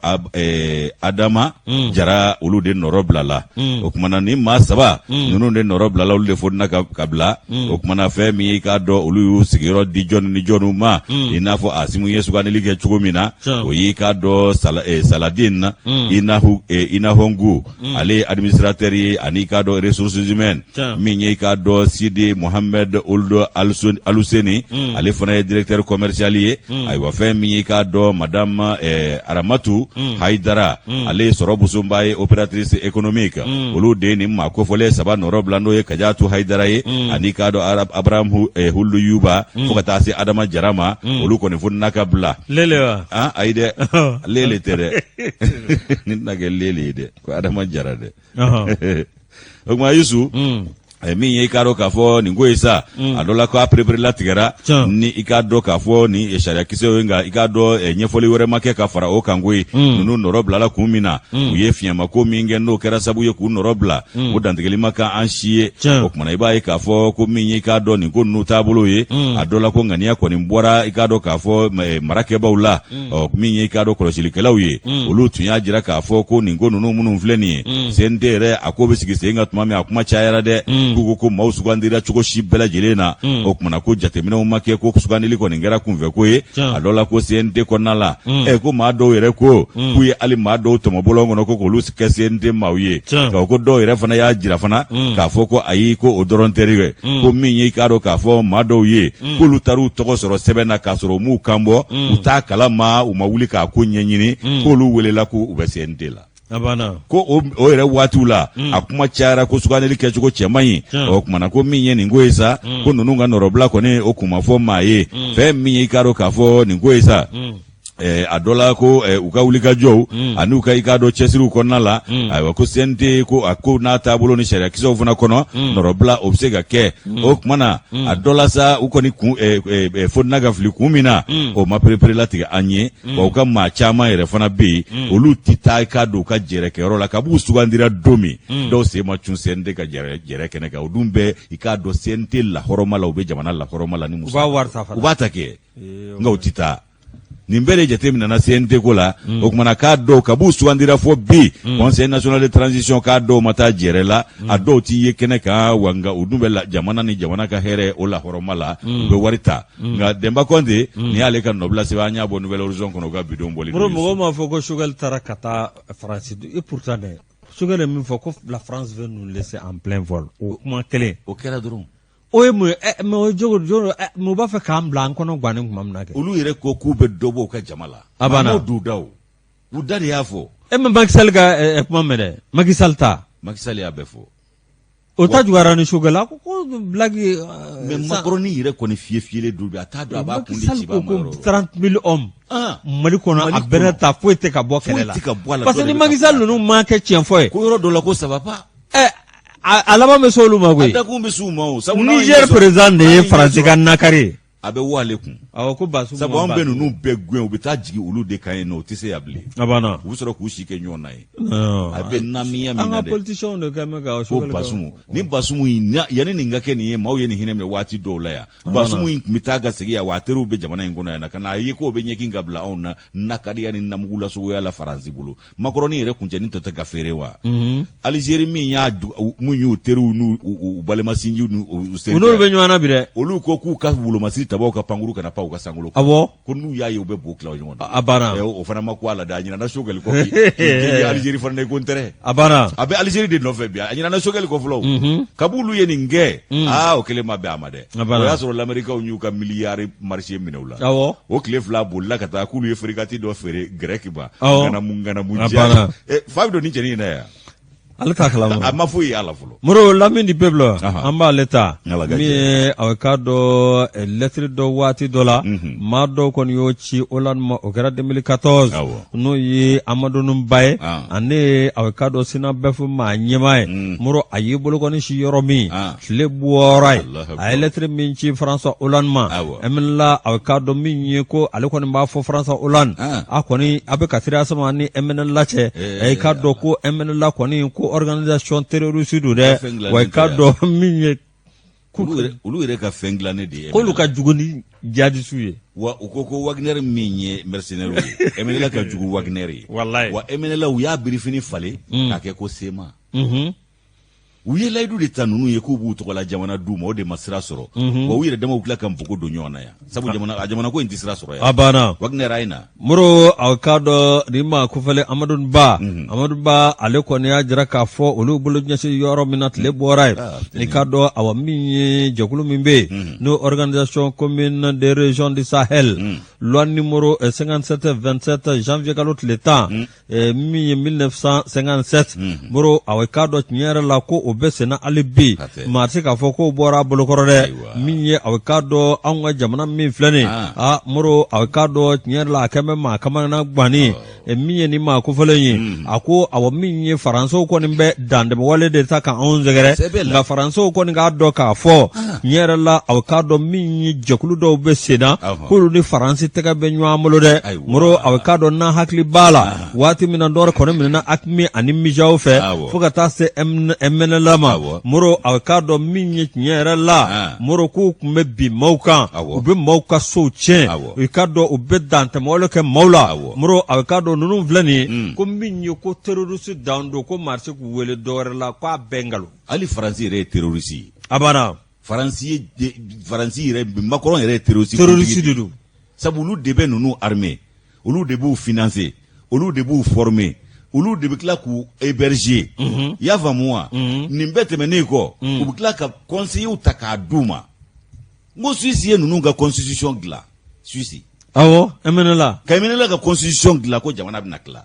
Adama Jara olu de nɔrɔ bilala o kumana ni maa saba ninnu de nɔrɔ bilala olu de fonina ka bila o kumana fɛn min i k'a dɔn olu y'u sigiyɔrɔ di jɔni ni jɔniw ma i n'a fɔ Asimu ye sugandili kɛ cogo min na o y'i k'a dɔn Saladin Inahongu ale ye administrateur ye ani i k'a dɔn dɔn ressources humaines, min ye i k'a dɔn Sidi Mohamed Ould Aluseni, ale fana ye directeur commercial ye. Ayiwa, fɛn min ye i k'a dɔn madame Aramatu Haidara, ale ye sɔrɔ busonba ye, opératrice économique. Olu de ye nin maa kofɔlen saba nɔrɔ bila, n'o ye Kajatu Haidara ye ani k'a dɔn Abraham Hulu Yuba, fo ka taa se Adama Jara ma. Olu kɔni fonina ka bila. Lele wa? Ah, ayi dɛ, lele tɛ dɛ, nin tɛna kɛ lele ye dɛ, ko Adama Jara dɛ. O tuma Yusu, min ye i k'a dɔn k'a fɔ nin ko ye sa, a dɔ la ko a pereperelatigɛra ni i k'a dɔn k'a fɔ nin sariyakisɛw ye, nka i k'a dɔn ɲɛfɔli wɛrɛ ma kɛ ka fara o kan koyi. Ninnu nɔrɔ bilala kun min na, u ye fiɲɛmako min kɛ n'o kɛra sabu ye k'u nɔrɔ bila, o dantigɛli ma kan an si ye. O kumana i b'a ye k'a fɔ ko min ye i k'a dɔn nin ko ninnu taabolo ye, a dɔ la ko ŋaniya kɔni bɔra i k'a dɔn k'a fɔ marakɛbaw la. Ɔ, min ye i k'a dɔn kɔlɔsilikɛlaw ye, olu tun y'a jira k'a fɔ ko nin ko ninnu minnu filɛ nin ye, CNT yɛrɛ a ko bɛ sigi sen kan tuma min, a kuma cayara dɛ, k'u ko ko maaw sugandira cogo si bɛɛ lajɛlen na. O kumana ko jateminɛw ma kɛ, ko sugandili kɔni kɛra kunfɛ ko ye. A dɔ la ko CNT kɔnɔna la, ko maa dɔw yɛrɛ ko k'u ye hali maa dɔw tɔmɔ bɔlɔn kɔnɔ ko k'olu kɛ CNT maaw ye. Nka ko dɔw yɛrɛ fana y'a jira fana k'a fɔ ko ayi, ko o dɔrɔn tɛ dɛ, ko min ye i k'a dɔn k'a fɔ maa dɔw ye, k'olu taar'u tɔgɔ sɔrɔ sɛbɛn na k'a sɔrɔ u m'u kan bɔ, u t'a kalama, u ma wuli k'a ko ɲɛɲini, k'olu welela ko u bɛ CNT la. Ko o yɛrɛ waatiw la, a kuma cayara ko sugandili kɛcogo cɛ man ɲi. O kumana ko min ye nin ko ye sa, ko ninnu ka nɔrɔbila kɔni, o kun ma fɔ maa ye. Fɛn min ye i k'a dɔn k'a fɔ nin ko ye sa, a dɔ la ko u ka wulikajɔw ani u ka i k'a dɔn cɛsiriw kɔnɔna la, ayiwa, ko CNT ko a ko n'a taabolo ni sariyakisɛw fana kɔnɔ, nɔrɔbila o bɛ se ka kɛ. O tuma na a dɔ la sa, u kɔni kun fonina ka fili kun min na, o ma pereperelatigɛ an ye. Wa u ka maa caman yɛrɛ fana bɛ yen, olu tɛ taa i k'a dɔn u ka jɛrɛkɛyɔrɔ la kab'u sugandira don min, dɔw sen ma cun CNT ka jɛrɛ kɛnɛ kan. O dun bɛ i k'a dɔn CNT lahɔrɔma la, u bɛ jamana lahɔrɔma la ni u b'a wari ta fana, u b'a ta kɛ, nka u tɛ taa. Nin bɛɛ de jateminɛna CNT ko la. O kumana k'a dɔw kab'u sugandira fo bi, Conseil national de transition, k'a dɔw ma taa jɛrɛ la, a dɔw t'i ye kɛnɛ kan wa. Nka u dun bɛ jamana ni jamana ka hɛrɛ o lahɔrɔma la, u bɛ wari ta. Nka Denba Kɔnte, nin y'ale ka nɔbila sɛbɛn, an y'a bɔ Nouvel Horizon kɔnɔ, u ka bidon bɔli. Moro, mɔgɔw m'a fɔ ko Choguel taara ka taa Faransi, et pourtant dɛ, Choguel ye min fɔ ko la France veut nous laisser en plein vol, o kuma kelen. O kɛra dɔrɔn. O ye mun ye? Mais o ye jogo jogo, mais u b'a fɛ k'an bila an kɔnɔ gannen tuma min na kɛ. Olu yɛrɛ ko k'u bɛ dɔ bɔ u ka jama la. A banna. M'o d'u da, o u da de y'a fɔ. E ma Macky Sall ka kuma mɛn dɛ, Macky Sall ta. Macky Sall y'a bɛɛ fɔ. O ta juguyara ni Choguel, a ko ko blague. Mais Macron yɛrɛ kɔni fiye fiyelen don bi, a t'a dɔn a b'a kun di ci ba ma yɔrɔ. 30 000 hommes. Mali kɔnɔ, a bɛrɛ ta foyi tɛ ka bɔ kɛlɛ la. Foyi tɛ ka bɔ a la. Parce que ni Macky Sall ninnu ma kɛ tiɲɛ fɔ ye. Ko yɔrɔ dɔ la ko ça va pas. A laban bɛ s'olu ma koyi. A dakun bɛ s'u ma o. Sabu Niger président de ye Faransi ka nakari ye. A bɛ wɔ ale kun. Awɔ, ko Bazoum. Sabu anw bɛ ninnu bɛɛ gɛn, u bɛ taa jigin olu de kan yen nɔ, u tɛ se yan bilen. A banna. U bɛ sɔrɔ k'u si kɛ ɲɔgɔn na ye. A bɛ namiya min na dɛ. An ka politiciens de kɛ bɛ ka. Ko Bazoum, ni Bazoum in, yanni nin ka kɛ nin ye, maaw ye nin hinɛ minɛ waati dɔw la yan. Bazoum in tun bɛ taa ka segin yan wa, a teriw bɛ jamana in kɔnɔ yan na, ka na a ye k'o bɛ ɲɛkin ka bila anw na nakariya ni namugulasogoya la Faransi bolo. Macron yɛrɛ kuncɛnin tɔ tɛ ka feere wa? Algérie min y'a mun y'u teriw n'u u balima sinjiw n'u u n'olu bɛ ɲɔgɔn na bi dɛ. Olu ko k'u ka wolomasiri tabaw ka pankuru kana pan u ka sankolo. Awɔ. Ko n'u y'a ye u bɛ bo tila ɲɔgɔn na. A banna. O fana ma ko a la dɛ, a ɲinɛna Choguel kɔ k'i Algérie fana ko n tɛrɛ. A banna. A bɛ Algérie de nɔfɛ bi, a ɲinɛna Choguel kɔ fɔlɔ. Kab'olu ye nin kɛ, aa o kelen ma bɛn a ma dɛ. O y'a sɔrɔ lamɛrikaw y'u ka miliyari marché minɛ u la. Awɔ. O tile fila bolila ka taa k'olu ye frégates dɔ feere grɛki ma. Awɔ. Ŋanamu ŋanamu diya. Fa bɛ don ni cɛnin in na yan. Ale t'a kalama. A ma foyi y'a la fɔlɔ. Moro, L'Ami du peuple, an b'ale ta. Min ye a k'a dɔn lɛtiri dɔ waati dɔ la, maa dɔw kɔni y'o ci Hollande ma, o kɛra 2014, n'o ye Amadou Ba ye, ale a k'a dɔn SYNABEF maa ɲɛmaa ye. Moro, a y'i bolokɔni si yɔrɔ min, tile bɔra yen, a ye lɛtiri min ci François Hollande ma, MNLA, a k'a dɔn min ye ko ale kɔni b'a fɔ François Hollande, a kɔni a bɛ ka sira sama ni MNLA cɛ, i k'a dɔn ko MNLA kɔni ko organisation terroriste don dɛ. Wa i k'a dɔn min ye olu yɛrɛ ka fɛn dilannen de ye. K'olu ka jugu ni jihadisiw ye. Wa u ko ko Wagner min ye mercenaires ye, MNLA ka jugu Wagner ye. Walayi. Wa MNLA, u y'a birifini falen k'a kɛ ko CMA. U ye layidu de ta ninnu ye k'u b'u tɔgɔla jamana d'u ma, o de ma sira sɔrɔ. Wa u yɛrɛ damaw tila ka npogo don ɲɔgɔn na yan, sabu jamana a jamana ko in tɛ sira sɔrɔ yan. A banna. Wagner a ye na. Moro, aw k'a dɔn nin maa kofɔlen Amadu Ba, Amadu Ba, ale kɔni y'a jira k'a fɔ olu bolo ɲɛsin yɔrɔ min na tile bɔra yen. I k'a dɔn, awa, min ye jɛkulu min bɛ yen, n'o Organisation commune des régions du Sahel, loi numéro 57 27 janvier kalo tile 10, min ye 1957, Moro, aw k'a dɔn tiɲɛ yɛrɛ la ko o bɛ senna hali bi. Maa tɛ se k'a fɔ k'o bɔra a bolokɔrɔ dɛ. Min ye, aw k'a dɔn, anw ka jamana min filɛ nin, aa Moro, aw k'a dɔn tiɲɛ yɛrɛ la a kɛn bɛ maa kamana ganni. Min ye nin maa kofɔlen ye, a ko awa, min ye Faransiw kɔni bɛ dantɛmɛwale de ta ka anw sɛgɛrɛ, nka Faransiw kɔni k'a dɔn k'a fɔ tiɲɛ yɛrɛ la, aw k'a dɔn min ye jɛkulu dɔw bɛ senna, k'olu ni Faransi tɛgɛ bɛ ɲɔgɔn bolo dɛ. Moro, aw k'a dɔn n'an hakili b'a la, waati min na Nord kɔni minɛna AQMI ani MUJAO fɛ fo ka taa se MNLA ma, Moro, aw k'a dɔn min ye tiɲɛ yɛrɛ la, Moro, k'u tun bɛ bin maaw kan, u bɛ maaw ka sow tiɲɛ, i k'a dɔn u bɛ dantɛmɛwale kɛ maaw la. Moro, aw k'a dɔn ninnu filɛ nin ye, ko min ye ko terroriste dan don, ko maa tɛ se k'u wele dɔwɛrɛ la, k'a bɛɛ nkalon. Hali Faransi yɛrɛ ye terroriste ye. A banna. Faransi ye, Faransi yɛrɛ, Macron yɛrɛ ye terroriste. Terroriste de don. Sabu olu de bɛ ninnu armer, olu de b'u financer, olu de b'u former, olu de bɛ tila k'u héberger. I y'a faamu wa? Nin bɛɛ tɛmɛnen kɔ, u bɛ tila ka conseillers ta k'a d'u ma. N ko Suisse ye ninnu ka constitution dilan, Suisse. Awɔ, MNLA. Ka MNLA ka constitution dilan ko jamana bɛna tila.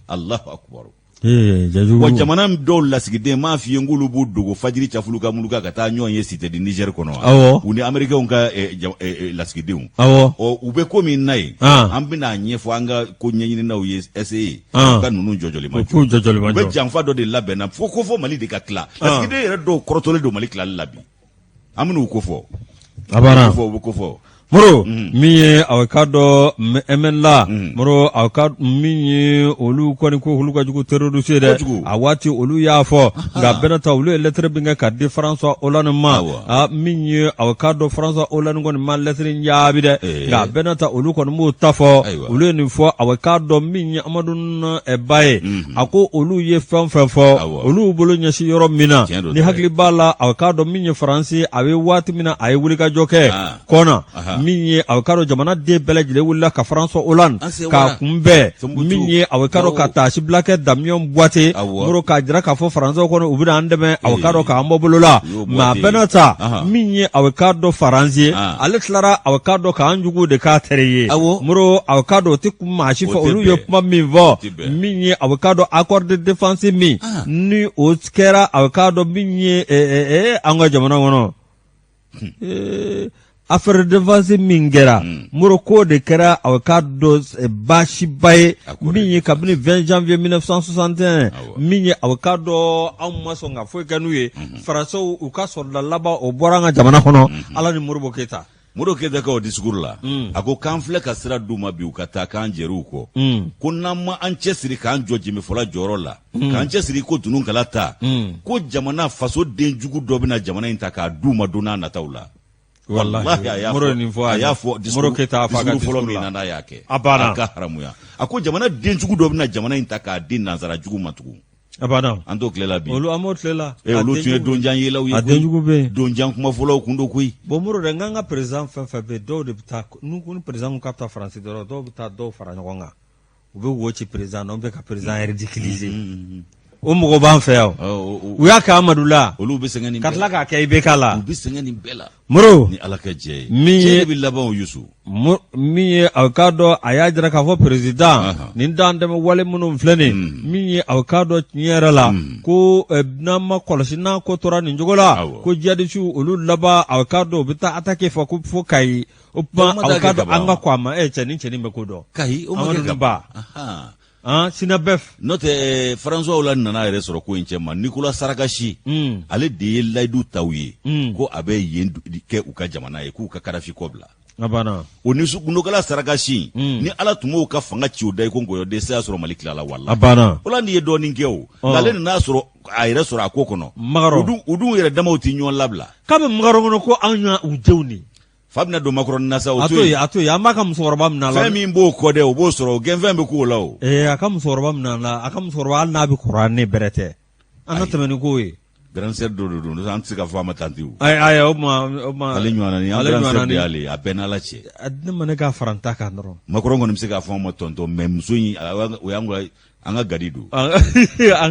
Allahu akbar. Wa jamana dɔw lasigiden m'a f'i ye n k'olu b'u dogo fajiri cafuluka muluka ka taa ɲɔgɔn ye Cité du Niger kɔnɔ wa? Awɔ. U ni Américains ka lasigidenw. Awɔ. Ɔ, u bɛ ko min na yen, an bɛna a ɲɛfɔ an ka ko ɲɛɲininaw ye SE, u ka ninnu jɔjɔli ma jɔ. K'u jɔjɔli ma jɔ. U bɛ janfa dɔ de labɛn na fo ko fo Mali de ka tila. Lasigiden yɛrɛ dɔw kɔrɔtɔlen don Mali tilali la bi. An bɛn'u ko fɔ. A banna. U bɛ ko fɔ. Moro, min ye aw k'a dɔn MNLA, Moro, aw ka min ye olu kɔni ko olu ka jugu terroriste ye dɛ, a waati olu y'a fɔ, nka bɛɛ ta olu ye lettre min kɛ ka di François Hollande ma, a min ye aw k'a dɔn François Hollande kɔni ma lettre in jaabi dɛ, nka bɛɛ ta olu kɔni b'o ta fɔ. Olu ye nin fɔ, aw k'a dɔn min ye Amadu Ba ye, a ko olu ye fɛn fɛn fɔ, olu bolo ɲɛsin yɔrɔ min na, ni hakili b'a la, aw k'a dɔn min ye Faransi, a bɛ waati min na a ye wulikajɔ kɛ kɔnɔ, min ye aw k'a dɔn jamana den bɛɛ lajɛlen wulila ka François Hollande k'a kunbɛn, min ye aw k'a dɔn ka taasibila kɛ Damien Boiteux, Moro, k'a jira k'a fɔ Faransɛw kɔni u bɛna an dɛmɛ, aw k'a dɔn k'an bɔ bolo la. Mais a bɛɛ n'a ta, min ye aw k'a dɔn Faransi ye, ale tilara, aw k'a dɔn k'an jugu de k'a teri ye. Moro, aw k'a dɔn o tɛ maa si fɛ. Olu ye kuma min fɔ, min ye aw k'a dɔn accord de défense min ni o kɛra, aw k'a dɔn min ye an ka jamana kɔnɔ affaire de défense min kɛra, Moro, k'o de kɛra, aw k'a dɔn, baasiba ye min ye kabini 20 janvier 1961, min ye aw k'a dɔn anw ma sɔn ka foyi kɛ n'u ye. Faransɛw u ka sɔrɔda laban o bɔra an ka jamana kɔnɔ, Ala ni Modibo Keyita. Modibo Keyita ka o discours la, a ko k'an filɛ ka sira d'u ma bi, u ka taa, k'an jɛr'u kɔ, ko n'an ma an cɛsiri k'an jɔ jenbefɔla jɔyɔrɔ la, k'an cɛsiri ko dunun kala ta, ko jamana faso den jugu dɔ bɛna jamana in ta k'a d'u ma don n'a nataw la. Walahi, a y'a fɔ, a y'a fɔ discours fɔlɔ min na n'a y'a kɛ, a banna. A ka haramuya, a ko jamana den jugu dɔ bɛna jamana in ta k'a di nansara jugu ma tugun. A banna. An t'o tile la bi. Olu, an b'o tile la. Ee, olu tun ye donjan yelaw ye. A denjugu bɛ yen. Donjan kumafɔlaw kun don koyi. Bon, Moro dɛ, n k'an ka président fɛn fɛn bɛ yen, dɔw de bɛ taa n'u ko ni président ko k'a bɛ taa Faransi dɔrɔn, dɔw bɛ taa dɔw fara ɲɔgɔn kan, u bɛ wo ci président na, u bɛ ka président ridiculiser. O mɔgɔ b'an fɛ yan. U y'a kɛ Amadu la. Olu bɛ sɛgɛn nin bɛɛ la. Ka tila k'a kɛ IBK la. U bɛ sɛgɛn nin bɛɛ la. Moro. Ni Ala ka jɛ ye. Min ye cɛ de bɛ laban o Yusu. Min ye aw k'a dɔn, a y'a jira k'a fɔ président nin dantɛmɛ wale minnu filɛ nin, min ye aw k'a dɔn tiɲɛ yɛrɛ la, ko n'an ma kɔlɔsi, n'a ko tora nin cogo la, ko jihadisiw olu laban, aw k'a dɔn u bɛ taa attaquer fɔ ko fo Kayi. O tuma, aw k'a dɔn an ka kɔn a ma. Cɛnin bɛ ko dɔn. Kayi, o ma kɛ ka ban. Synabef. N'o tɛ, François Hollande nana a yɛrɛ sɔrɔ ko in cɛ ma. Nicolas Sarkozy, ale de ye layidu ta u ye ko a bɛ yen kɛ u ka jamana ye, k'u ka Kadafi kɔ bila. A banna. O ni Nicolas Sarkozy, ni Ala tun m'o ka fanga ci o da i ko nkɔyɔ dɛsɛ y'a sɔrɔ Mali tilala walahi. A banna. Hollande ye dɔɔnin kɛ o, nka ale nana sɔrɔ a yɛrɛ sɔrɔ a ko kɔnɔ. Macron. U dun yɛrɛ damaw tɛ ɲɔgɔn labila. K'a bɛ Macron kɔnɔ ko anw y'u denw de ye. Fa bɛna don Macron na sa, o to yen, a to yen, an b'a ka musokɔrɔba minɛ a la. Fɛn min b'o kɔ dɛ, o b'o sɔrɔ, o gɛnfɛn bɛ k'o la o. Ee, a ka musokɔrɔba minɛ a la, a ka musokɔrɔba, hali n'a bɛ kɔrɔ ne bɛrɛ tɛ. An ka tɛmɛ ni ko ye. Grande sœur dɔ de don an tɛ se ka fɔ a ma tanti o. Ayi ayi o ma o ma. Ale ɲɔgɔnna ni an grande sœur de y'ale a bɛɛ n'Ala cɛ. Ne ma ne k'a fara n ta kan dɔrɔn. Macron kɔni bɛ se k'a fɔ an ma tonton mais muso in o y'an ka an ka gadi don. An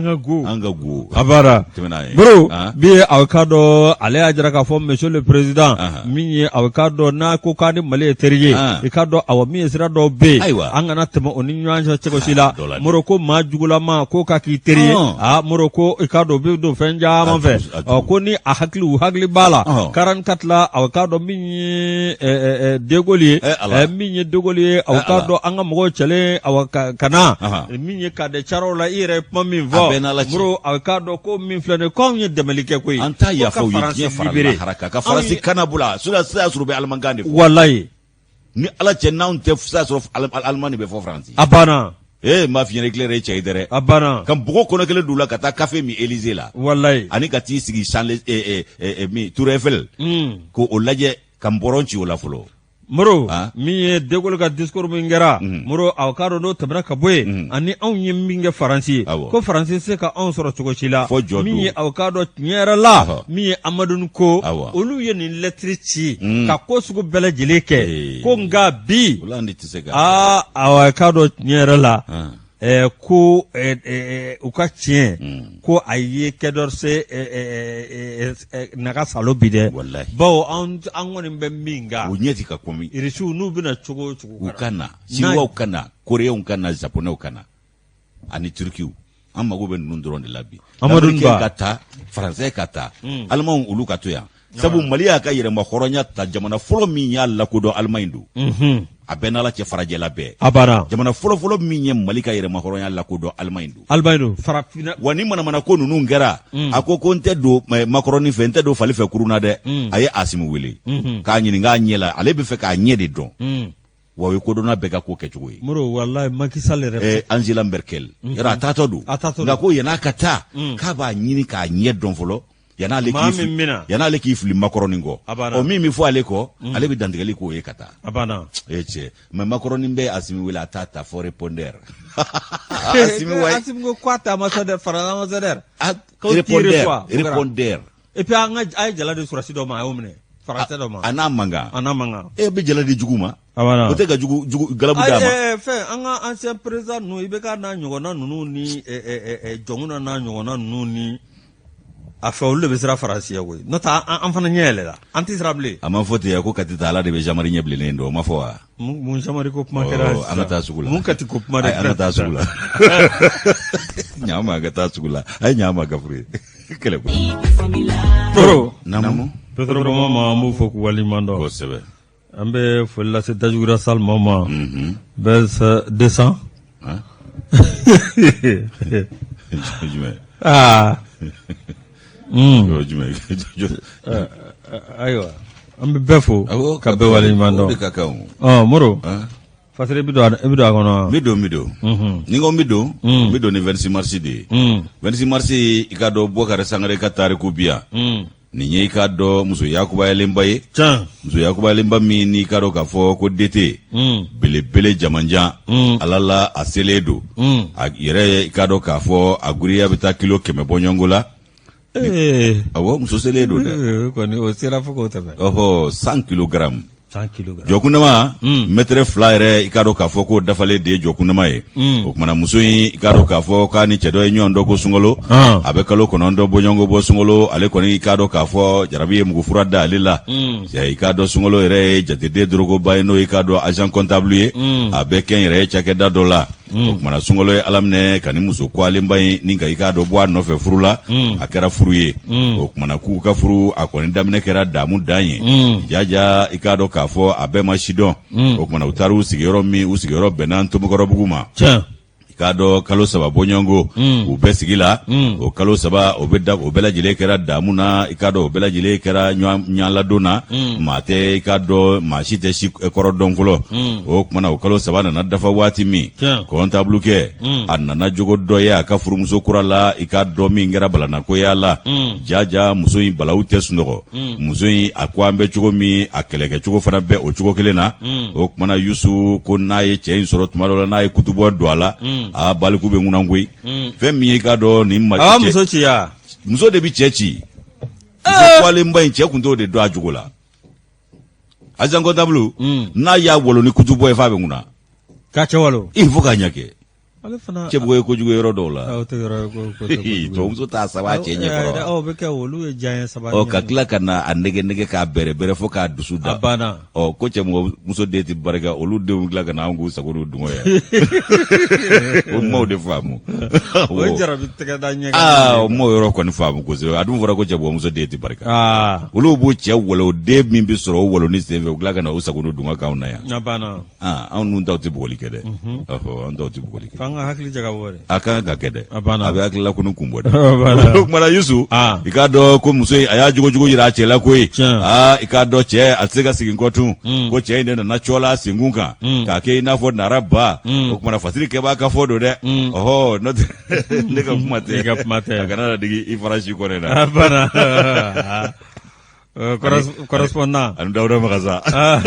ka go. An ka go. A baara. Tɛmɛ n'a ye. Bro bi aw k'a dɔn ale y'a jira k'a fɔ monsieur le président min ye aw k'a dɔn n'a ko k'a ni Mali ye teri ye i k'a dɔn awa min ye sira dɔw bɛ yen Ayiwa. an kana tɛmɛ o ni ɲɔgɔn cɛ cogo si la Dɔ la dɛ. Moro ko maa jugulama ko ka k'i teri ye aa Moro ko i k'a dɔn u bɛ don fɛn caman fɛ A tugu. ɔ ko ni a hakili u hakili b'a la 44 la aw k'a dɔn min ye De Gaulle ye Eh, Ala. min ye De Gaulle ye aw Eh, k'a Ala. dɔn an ka mɔgɔw cɛlen awa ka na min ye camp de Thiaroye la i yɛrɛ ye kuma min A fɔ bɛɛ n'Ala cɛ. Moro aw k'a dɔn ko min filɛ nin ye ko anw ye dɛmɛli kɛ koyi An t'a Ko yafa ka u ye Faransi diɲɛ fara libérer. lahara kan ka Anw Faransi ye- kana bolo a sisan sisan sɔrɔ u bɛ alimankan de fɔ. walayi Ni Ala cɛ n'anw tɛ sisan sɔrɔ Aliman de bɛ fɔ Faransi. A banna. Ee n b'a f'i ɲɛna Hitler ye cɛ ye dɛrɛ. A banna. Ka npogo kɔnɔ kelen don u la ka taa kafe min Élysée la. Walayi. Ani ka t'i sigi Champs min Tour Eiffel. K'o lajɛ ka npɔrɔn ci o la fɔlɔ. Moro Ah. min ye De Gaulle ka discours min kɛra Moro aw k'a dɔn n'o tɛmɛna ka bɔ yen ani anw ye min kɛ Faransi ye Awɔ. ko Faransi tɛ se ka anw sɔrɔ cogo si la Fɔ jɔ min don. ye aw k'a dɔn tiɲɛ yɛrɛ la Ɔhɔ. min ye Amadou ko Awɔ. olu ye nin lɛtiri ci ka ko sugu bɛɛ lajɛlen kɛ Ee. ko nka bi Olu de tɛ se ka. aa aw k'a dɔn tiɲɛ yɛrɛ la Ah. ko u ka tiɲɛ ko a ye Quai d'Orsay naga salo bi dɛ Walahi. bawo an kɔni bɛ min kan U ɲɛ ti ka kɔmi. Irisiw n'u bɛna cogo o cogo U ka na Chinois ka na Coréens ka na Japonais ka na ani Turkiw an mago bɛ ninnu dɔrɔn de la bi. Amadu Américain Ba. ka taa Français ka taa Allemands olu ka to yan. Sabu Mali y'a ka yɛrɛma hɔrɔnya ta jamana fɔlɔ min y'a lakodɔn Allemagne don. A bɛɛ n'Ala cɛ farajɛla bɛɛ. A banna. Jamana fɔlɔfɔlɔ min ye Mali ka yɛrɛma hɔrɔnya lakodɔn Allemagne don. Allemagne don farafinna. Wa ni manamana ko ninnu kɛra a ko ko n tɛ don Macron fɛ n tɛ don fali fɛ kurun na dɛ. A ye Asimi wele k'a ɲininka a ɲɛ la ale bɛ fɛ k'a ɲɛ de dɔn. Wa o ye kodɔnna bɛɛ ka ko kɛcogo ye. Moro walayi Macky Sall yɛrɛ. Angela Merkel yɔrɔ a taatɔ don. A taatɔ don. Nka ko yann'a ka taa k'a b'a ɲini k'a ɲɛ dɔn fɔlɔ. Yan'ale Maa k'i fili min bɛna. yan'ale k'i fili Macron kɔ. A banna. Ɔ min bɛ fɔ ale kɔ ale bɛ dantigɛli k'o ye ka taa. A banna. E cɛ mais Macron bɛ Asimi wele a t'a ta fɔ répondeur. Asimi wayi. Asimi ko k'a tɛ ambassadeur France ambassadeur. Ah, K'o t'i répondeur reçoit. répondeur. Et puis an ka a ye jala di sɔrɔdasi dɔ ma a y'o minɛ français dɔ ma. A n'a man kan. A n'a man kan. E bɛ jala di jugu ma. A banna. O tɛ ka jugu jugu galabu d'a ma. Ayi fɛn an ka ancien président ninnu IBK n'a ɲɔgɔnna ninnu ni Jɔnkunda n'a ɲɔgɔnna ninnu ni a fɛ olu de bɛ siran Faransi ɲɛ koyi n'o tɛ an fana ɲɛ yɛlɛla an tɛ siran bilen. A ma fɔ ten ko Kati ta Ala de bɛ Jean-Marie ɲɛ bilennen dɔn o ma fɔ wa. Mun Jean-Marie ko kuma kɛra Ɔ, an ka taa sugu la. Mun Kati ko kuma de Ayi, an ka taa sugu la. Ɲa ma an ka taa sugu la. A ye ɲa ma Gafuru ye. Kɛlɛ koyi. Toro. Naamu. Pétrole bɔ ma an b'u fo k'u waleɲuman dɔn. Kosɛbɛ. An bɛ foli lase Dajugura Sall maaw ma. Bɛɛ 200. Han? Jumɛn? Aa. O jumɛn? Ayiwa an bɛ bɛɛ fo Awɔ, ka bɛɛ waleɲuman O dɔn. de ka kan o. Ɔ Moro. Han? Fasiri i bɛ don a kɔnɔ wa? N bɛ don n bɛ don. Ni n ko n bɛ don. N bɛ don ni 26 mars de ye. 26 mars i k'a dɔn Bubakari Sangare ka tariku bi yan. Nin ye i k'a dɔn muso yakubayalenba ye. Tiɲɛ. Muso yakubayalenba min n'i k'a dɔn k'a fɔ ko DT. Belebele jamanjan. Ala la a selen don. A yɛrɛ ye i k'a dɔn k'a fɔ a giriya bɛ taa kilo 100 bɔɲɔgɔnko la. Ee. Awɔ muso selen don dɛ. Ee kɔni o sera fo k'o tɛmɛ. Ɔhɔ 100 kilogrammes. 100 kilogrammes. Jɔkundama mɛtɛrɛ 2 yɛrɛ i k'a dɔn k'a fɔ k'o dafalen de ye jɔkundama ye. O kumana muso in i k'a dɔn k'a fɔ k'a ni cɛ dɔ ye ɲɔgɔn dɔn ko sunkalo. A bɛ kalo 9 bɔɲɔgɔnko bɔ sunkalo ale kɔni i k'a dɔn k'a fɔ jarabi ye mugufura da ale la. I k'a dɔn sunkalo yɛrɛ ye jateden dorokoba ye n'o i k'a dɔn agent comptable ye. A bɛ kɛnyɛrɛye cakɛda dɔ la. O kumana sunkalo ye ala minɛ ka ni muso kwalenba in ni ka i k'a dɔn bɔ a nɔfɛ furu la. A kɛra furu ye. O kumana k'u ka furu a kɔni daminɛ kɛra damu dan ye. Jaja i k'a dɔn k'a fɔ a bɛɛ ma si dɔn. O kumana u taara u sigiyɔrɔ min u sigiyɔrɔ bɛnna Ntomikɔrɔbugu ma. Tiɲɛ. I k'a dɔn kalo 3 bɔɲɔgɔnko u bɛɛ sigi la. O kalo 3 o bɛ da o bɛɛ lajɛlen kɛra damu na i k'a dɔn o bɛɛ lajɛlen kɛra ɲɔgɔn ladon na. Maa tɛ i k'a dɔn maa si tɛ si kɔrɔ dɔn fɔlɔ. O kumana o kalo 3 nana dafa waati min. Comptable kɛ a nana jogo dɔ ye a ka furumuso kura la i k'a dɔn min kɛra balanako y'a la. Jaja muso in balawu tɛ sunɔgɔ. Muso in a ko an bɛ cogo min a kɛlɛkɛcogo fana bɛ o cogo kelen na. O kumana Yusu ko n'a ye cɛ in sɔrɔ tuma dɔ la n'a ye kutubɔ don a la. A baliku bɛ ŋunan koyi. Fɛn min ye i k'a dɔn nin ma A b'a muso ci ya? Muso de bɛ cɛ ci. Muso kwalenba in, cɛ kun t'o de dɔn a jogo la. Agent comptable n'a y'a walo ni kutubɔ ye f'a bɛ ŋuna. K'a cɛ walo. I fo k'a ɲɛ kɛ. Ale fana cɛ bugɔ ye kojugu yɔrɔ dɔw la. O tɛ yɔrɔ ye ko tɛ kojugu ye. Tubabumuso t'a saba cɛ ɲɛ kɔrɔ. O bɛ kɛ, olu ye diya ye saba. Ɔ, ka tila ka na a nɛgɛ nɛgɛ k'a bɛrɛ bɛrɛ fo k'a dusu da. A banna. Ɔ, ko cɛ muso den tɛ barika, olu denw tila ka na an k'u sago n'u dungɔ ye. O m'o de faamu. O ye jarabi tɛgɛ da ɲɛgɛn. Aa, o m'o yɔrɔ kɔni faamu kosɛbɛ. A dun fɔra ko cɛ muso den tɛ barika. Aa. Olu b'u cɛ walo, den min bɛ sɔrɔ o waloni senfɛ, u tila ka na u sago n'u dungɔ k'anw na yan. A banna. Aa, anw dun taw tɛ bugɔli kɛ dɛ. Ɔhɔ, an taw tɛ bugɔli kɛ. F'an ka hakili jagabɔ dɛ. A kan ka kɛ dɛ. A banna. A bɛ hakilila kunu kun bɔ dɛ. A banna. O kumana Yusu, Ah. i k'a dɔn ko muso in, a y'a jogojugu jira a cɛ la koyi. Tiɲɛ. Aa, i k'a dɔn cɛ, a tɛ se ka segin kɔ tun. Ko cɛ in de nana cɔla a senkun kan. K'a kɛ i n'a fɔ nara ba. O kumana fasiri kɛbaa ka fɔ don dɛ. Ɔhɔ, n'o tɛ ne ka kuma tɛ. I ka kuma tɛ. A kana na digi i fara si kɔnɛ na. A banna. Correspondant. Ani Dawuda Magasa. A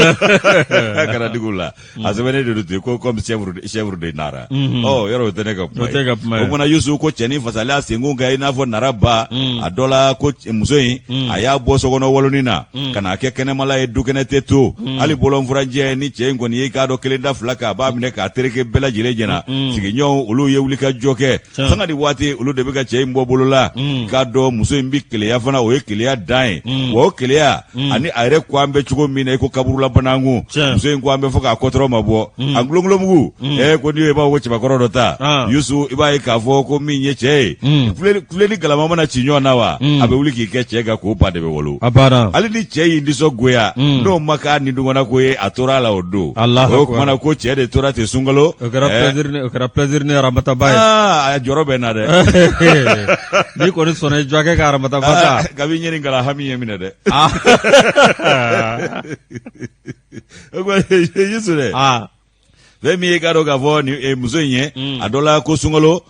kana digi u la. A sɛbɛnnen de don ten ko comme chèvre de Nara. Ɔ, yɔrɔ o tɛ ne ka kuma O tɛ ka kuma ye. O kumana Yusu, ko cɛnin fasalen a senkun kan i n'a fɔ nara ba. A dɔ la ko muso in, a y'a bɔ sokɔnɔ waloni na ka n'a kɛ kɛnɛmala ye, dukɛnɛ tɛ to. Hali bɔlɔnfurancɛ ni cɛ in kɔni ye, i k'a dɔn kelen da fila kan, a b'a minɛ k'a tereke bɛɛ lajɛlen ɲɛna. Sigiɲɔgɔnw, olu ye wulikajɔ kɛ. Sanga ni waati, olu de bɛ ka cɛ in bɔ bolo la. K'a dɔn muso in bɛ keleya fana, o ye keleya dan ye. Wa o keleya ani a yɛrɛ ko an bɛ cogo min na i ko kaburula banankun. Muso in ko an bɛ fɔ k'a kɔtɔrɔ ma bɔ a ngulongulonmugu. Ko n'i ye, i b'a fɔ ko cɛbakɔrɔ dɔ ta. Yusu, i b'a ye k'a fɔ ko min ye cɛ ye, filen ni galama mana ci ɲɔgɔn na wa, a bɛ wuli k'i kɛ cɛ kan k'o ba de bɛ wolo. A banna. Hali ni cɛ y'i nisɔngoya, n'o ma k'a nidungɔnna ko ye, a tora a la o don. Alahu O akubar. kumana ko cɛ de tora ten sunkalo. O kɛra plaisir ni, o kɛra plaisir ni aramataba ye. Aa, a jɔrɔ bɛ n na dɛ. N'i kɔni sɔnna i jɔkɛ ka aramataba ta. Ah, kabi ɲɛ nin kalan, hami ye minɛ dɛ. O kuma Yusu dɛ. Fɛn min ye, k'a dɔn k'a fɔ nin muso in ye, a dɔ la ko sunkalo,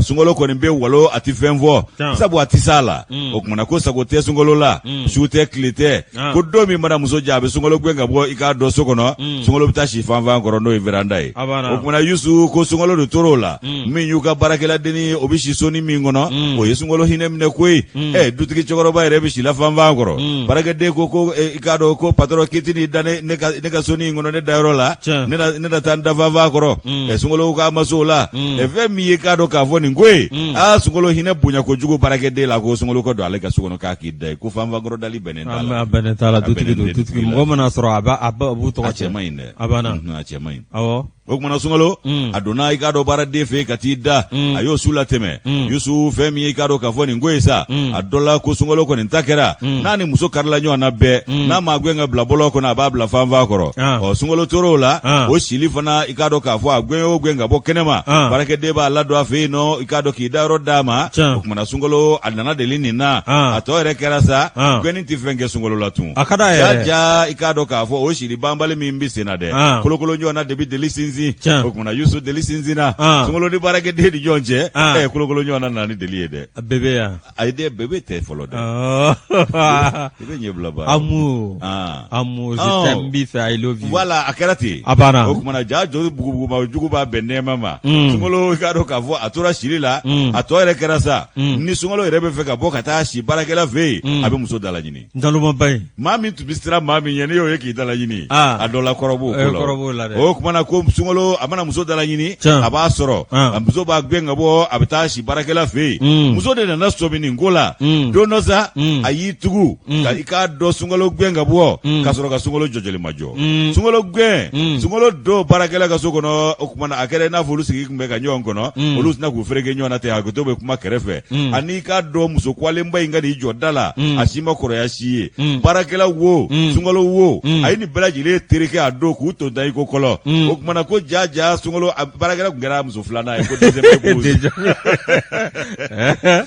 sunkalo kɔni bɛ walo, a tɛ fɛn fɔ, sabu a tɛ s'a la. O kumana ko sago tɛ sunkalo la, su tɛ, tile tɛ. Ko don min mana muso diya, a bɛ sunkalo gɛn ka bɔ, i k'a dɔn so kɔnɔ. Sunkalo bɛ taa si fanfan kɔrɔ, n'o ye veranda ye. O kumana Yusu, ko sunkalo de tor'o la. Min y'u ka baarakɛladennin ye, o bɛ si sonin min kɔnɔ, o ye sunkalo hinɛ minɛ koyi. Ɛ, dutigi cɛkɔrɔba yɛrɛ bɛ si la fanfan kɔrɔ. Baarakɛden ko i k'a dɔn ko patɔrɔn, k'i tɛn'i da ne ka sonin in kɔnɔ, ne dayɔrɔ la, ne na taa n da fanfan kɔrɔ. Ɛ, sunkalo k'a ma s'o la. Ɛ, fɛn min ye, k'a dɔn k'a fɔ nin ko ye, aa, sunkalo hinɛ bonya kojugu baarakɛden la, ko sunkalo ka don ale ka so kɔnɔ k'a k'i da ye, ko fanfan kɔrɔ dali bɛnnen t'a la. A bɛnnen t'a la, dutigi don, dutigi mɔgɔ mana sɔrɔ, a b'a a b'u tɔgɔ A cɛ man ɲi dɛ. A banna. A cɛ man ɲi. Awɔ. O kumana sunkalo, a donna, i k'a dɔn baaraden fɛ yen ka t'i da, a y'o su latɛmɛ. Yusu, fɛn min ye, i k'a dɔn k'a fɔ nin ko ye sa, a dɔ la ko sunkalo kɔni ta kɛra n'a ni muso karila ɲɔgɔn na bɛɛ, n'a m'a gɛn ka bila bɔlɔn kɔnɔ, a b'a bila fanfan kɔrɔ. Ɔ, sunkalo tor'o la, o sili fana, i k'a dɔn k'a fɔ a gɛn o gɛn ka bɔ kɛnɛma, baarakɛden b'a ladon a fɛ yen nɔ, i k'a dɔn k'i dayɔrɔ d'a ma. O kumana sunkalo, a nana deli nin na, a tɔ yɛrɛ kɛra sa, gɛnni tɛ fɛn kɛ sunkalo la tun. A ka d'a yɛrɛ. Ja, i k'a dɔn k'a fɔ o sili banbali min bɛ sen na dɛ, kolokolo ɲɔgɔn na de bɛ deli sinsin. O kumana Yusu, deli sinsinna sunkalo ni baarakɛden ni ɲɔgɔn cɛ. Ɛ, kolokolo ɲɔgɔn na nana ni deli ye dɛ. Bébé ya. Ayi dɛ, bébé tɛ fɔlɔ dɛ. I bɛ ɲɛ bila baara. Amour. Amour, je t'aime, n b'i fɛ, I love you. Voilà, a kɛra ten. A banna. O kumana ja jɔ bugubuguma jugu b'a bɛn nɛɛma ma. Sunkalo, i k'a dɔn k'a fɔ a tora sili la, a tɔ yɛrɛ kɛra sa, ni sunkalo yɛrɛ bɛ fɛ ka bɔ ka taa si baarakɛla fɛ yen, a bɛ muso dalaɲini. Nkalonmaba in. Maa min tun bɛ siran maa min ɲɛ, n'i y'o ye k'i dalaɲini, a dɔ la kɔrɔ b'o ko la dɛ. O kumana ko sunkalo, a mana muso dalaɲini, a b'a sɔrɔ, a muso b'a gɛn ka bɔ, a bɛ taa si baarakɛla fɛ yen. Muso de nana sɔmi nin ko la. Don dɔ sa, a y'i tugu ka i k'a dɔn sunkalo gɛn ka bɔ, ka sɔrɔ ka sunkalo jɔjɔli majɔ. Sunkalo gɛn, sunkalo don baarakɛla ka so kɔnɔ. O kumana a kɛra i n'a fɔ olu sigi tun bɛ ka ɲɔgɔn kɔnɔ, olu sina k'u fereke ɲɔgɔn na ten, hakɛto bɛ kuma kɛrɛfɛ. Ani i k'a dɔn muso kwalenba in ka n'i jɔ da la, a si ma kɔrɔya si ye. Baarakɛla wo, sunkalo wo, a ye nin bɛɛ lajɛlen tereke a don k'u to da i ko kɔlɔ. O kumana ko ja ja, sunkalo baarakɛla tun kɛra muso filanan ye, ko deuxième épouse,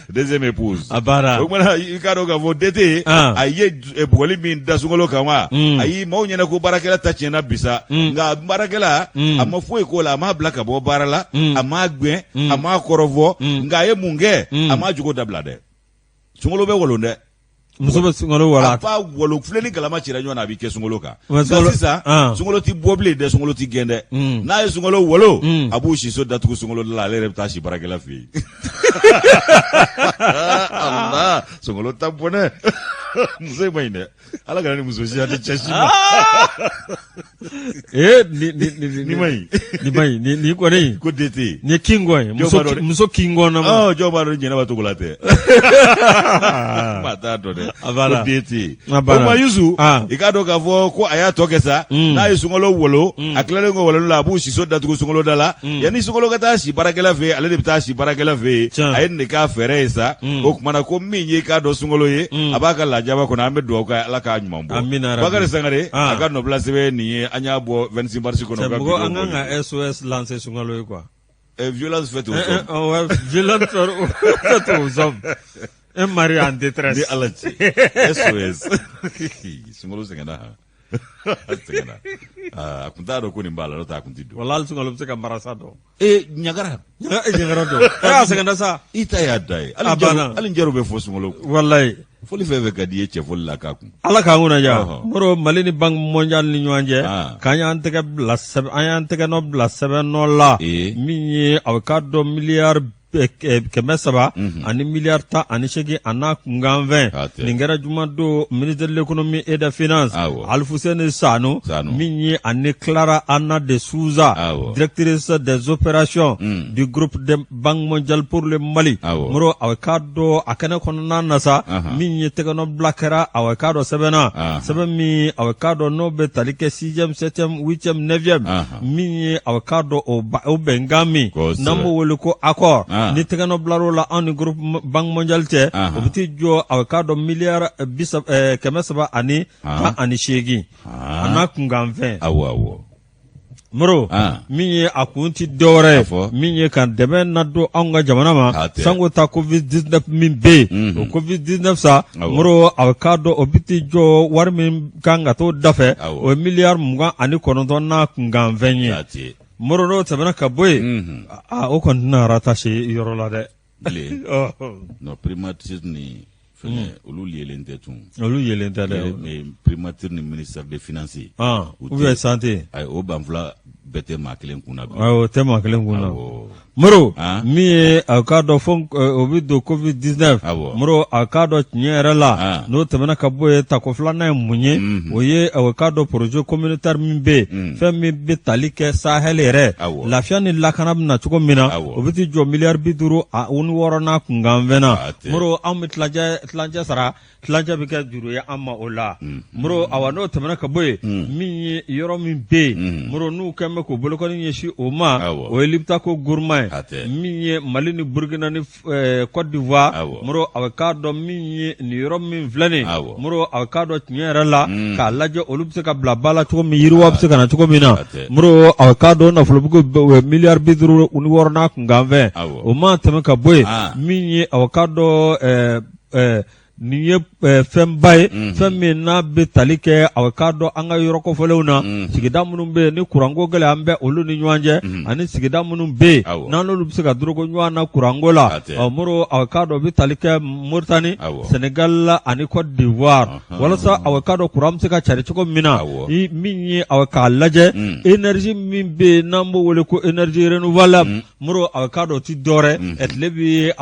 deuxième épouse. A baara. O kumana i k'a dɔn k'a fɔ DT, a ye bugɔli min da sunkalo kan wa, ayi, maaw ɲɛna ko baarakɛla ta tiɲɛna bi sa. Nka baarakɛla, a ma foyi k'o la, a m'a bila ka bɔ baara la, a m'a gɛn, a m'a kɔrɔfɔ. Nka a ye mun kɛ? A m'a jogo dabila dɛ. Sunkalo bɛ walon dɛ. Muso bɛ sunkalo walo. A b'a walo, filen ni galama cira ɲɔgɔn na, a b'i kɛ sunkalo kan. Nka sisan, sunkalo tɛ bɔ bilen dɛ, sunkalo tɛ gɛn dɛ. N'a ye sunkalo walo, a b'u siso datugu sunkalo da la, ale yɛrɛ bɛ taa si baarakɛla fɛ yen. Allah sunkalo ta bɔnɛ muso in ma ɲi dɛ ala kana ni muso siya di cɛ si ma ee ni ni ni ni ma ɲi ni ma ɲi ni ni kɔni ko den tɛ yen nin ye kingɔn ye muso muso kingɔn na ma jɔn b'a dɔn jɛnɛba togola tɛ maa t'a dɔn dɛ a b'a la ko den tɛ yen o ma yusu i k'a dɔn k'a fɔ ko a y'a tɔ kɛ sa n'a ye sunkalo wolo a tilalen kɔ wololi la a b'u siso datugu sunkalo da la yanni sunkalo ka taa si baarakɛla fɛ yen ale de bɛ taa si baarakɛla fɛ yen a ye nin de k'a fɛɛrɛ ye sa o tuma na ko min ye i k'a dɔn sunkalo ye a b'a ka lajaba kɔnɔ an bɛ dugawu kɛ ala k'a ɲuman bɔ Bakari Sangare a ka nɔbila sɛbɛn nin ye an y'a bɔ 26 mars kɔnɔ mɔgɔ an kan ka SOS lancer sunkalo ye quoi violence faite aux hommes violence faite aux hommes un mari en détresse ni ala cɛ SOS sunkalo sɛgɛnna a sɛgɛnna a kun t'a dɔn ko nin b'a la n'o tɛ a kun tɛ don wala hali sunkalo bɛ se ka marasa dɔn ee ɲagara ɲagara dɔn e y'a sɛgɛnna sa i ta y'a da ye hali jaro bɛ fɔ sunkalo walayi fɔli fɛn fɛn ka di i ye cɛ fɔli la k'a kun ala k'an kunna diya moro mali ni banque mondiale ni ɲɔgɔn cɛ k'an y'an tɛgɛ bila sɛbɛn an y'an tɛgɛ nɔ bila sɛbɛn nɔ la min ye a bɛ k'a dɔn miliyari 300 ani miliyari 18 a n'a kunkanfɛn nin kɛra jumadon ministre de l'économie et des finances Alfuseni Sanu min ye ani Clara Anna de Souza directrice des opérations du groupe de Banque mondiale pour le Mali moro a k'a dɔn a kɛnɛ kɔnɔna na sa min ye tɛgɛnɔbila kɛra a k'a dɔn sɛbɛn na sɛbɛn min a k'a dɔn n'o bɛ tali kɛ sixième septième huitième neuvième min ye a k'a dɔn o bɛnkan min n'an b'o wele ko accord ni tɛgɛnɔ bilar'o la anw ni groupe Banque mondiale cɛ o bɛ t'i jɔ a k'a dɔn miliyari 318 a n'a kunkanfɛn awɔ Moro min ye a kun tɛ dɔwɛrɛ ye min ye ka dɛmɛ nadon anw ka jamana ma sanko ta covid 19 min bɛ yen o covid 19 sa moro a k'a dɔn o bɛ t'i jɔ wari min kan ka t'o dafɛ o ye miliyari 29 n'a kunkanfɛn ye moro n'o tɛmɛna ka bɔ yen o kɔni tɛna rattaché yɔrɔ la dɛ non primature ni fɛngɛ olu liélen tɛ tun olu liélen tɛ dɛ primature ni ministère des finances ou bien santé ayi o banfula bɛɛ tɛ maa kelen kun na bi o tɛ maa kelen kun na Moro min ye a k'a dɔn fo o bɛ don covid 19 Moro a k'a dɔn tiɲɛ yɛrɛ la n'o tɛmɛna ka bɔ yen tako filanan ye mun ye o ye a k'a dɔn projet communautaire min bɛ yen fɛn min bɛ tali kɛ Sahel yɛrɛ lafiya ni lakana bɛ na cogo min na o bɛ t'i jɔ miliyari 56 n'a kunkanfɛn na Moro anw bɛ tilancɛ sara tilancɛ bɛ kɛ juru ye an ma o la moro awa n'o tɛmɛna ka bɔ yen min ye yɔrɔ min bɛ yen moro n'u kɛn bɛ k'u bolokɔni ɲɛsin o ma o ye Liptako Gourma ye min ye Mali ni Burukina ni Côte d'Ivoire moro a bɛ k'a dɔn min ye nin yɔrɔ min filɛ nin moro a bɛ k'a dɔn tiɲɛ yɛrɛ la k'a lajɛ olu bɛ se ka bila ba la cogo min yiriwa bɛ se ka na cogo min na moro a bɛ k'a dɔn nafolobugu miliyari 56 n'a kunkanfɛn o ma tɛmɛ ka bɔ yen min ye a bɛ k'a dɔn nin ye fɛnba ye fɛn min n'a bɛ tali kɛ a k'a dɔn an ka yɔrɔ kofɔlenw na sigida minnu bɛ yen ni kuranko gɛlɛya bɛ olu ni ɲɔgɔn cɛ ani sigida minnu bɛ yen n'an n'olu bɛ se ka dorogo ɲɔgɔn na kuranko la moro a k'a dɔn bɛ tali kɛ Moritani Senegal la ani Côte d'Ivoire walasa a k'a dɔn kuran bɛ se ka cari cogo min na min ye a k'a lajɛ énergie min bɛ yen n'an b'o wele ko énergie renouvelable Moro a k'a dɔn o tɛ dɔwɛrɛ tile bɛ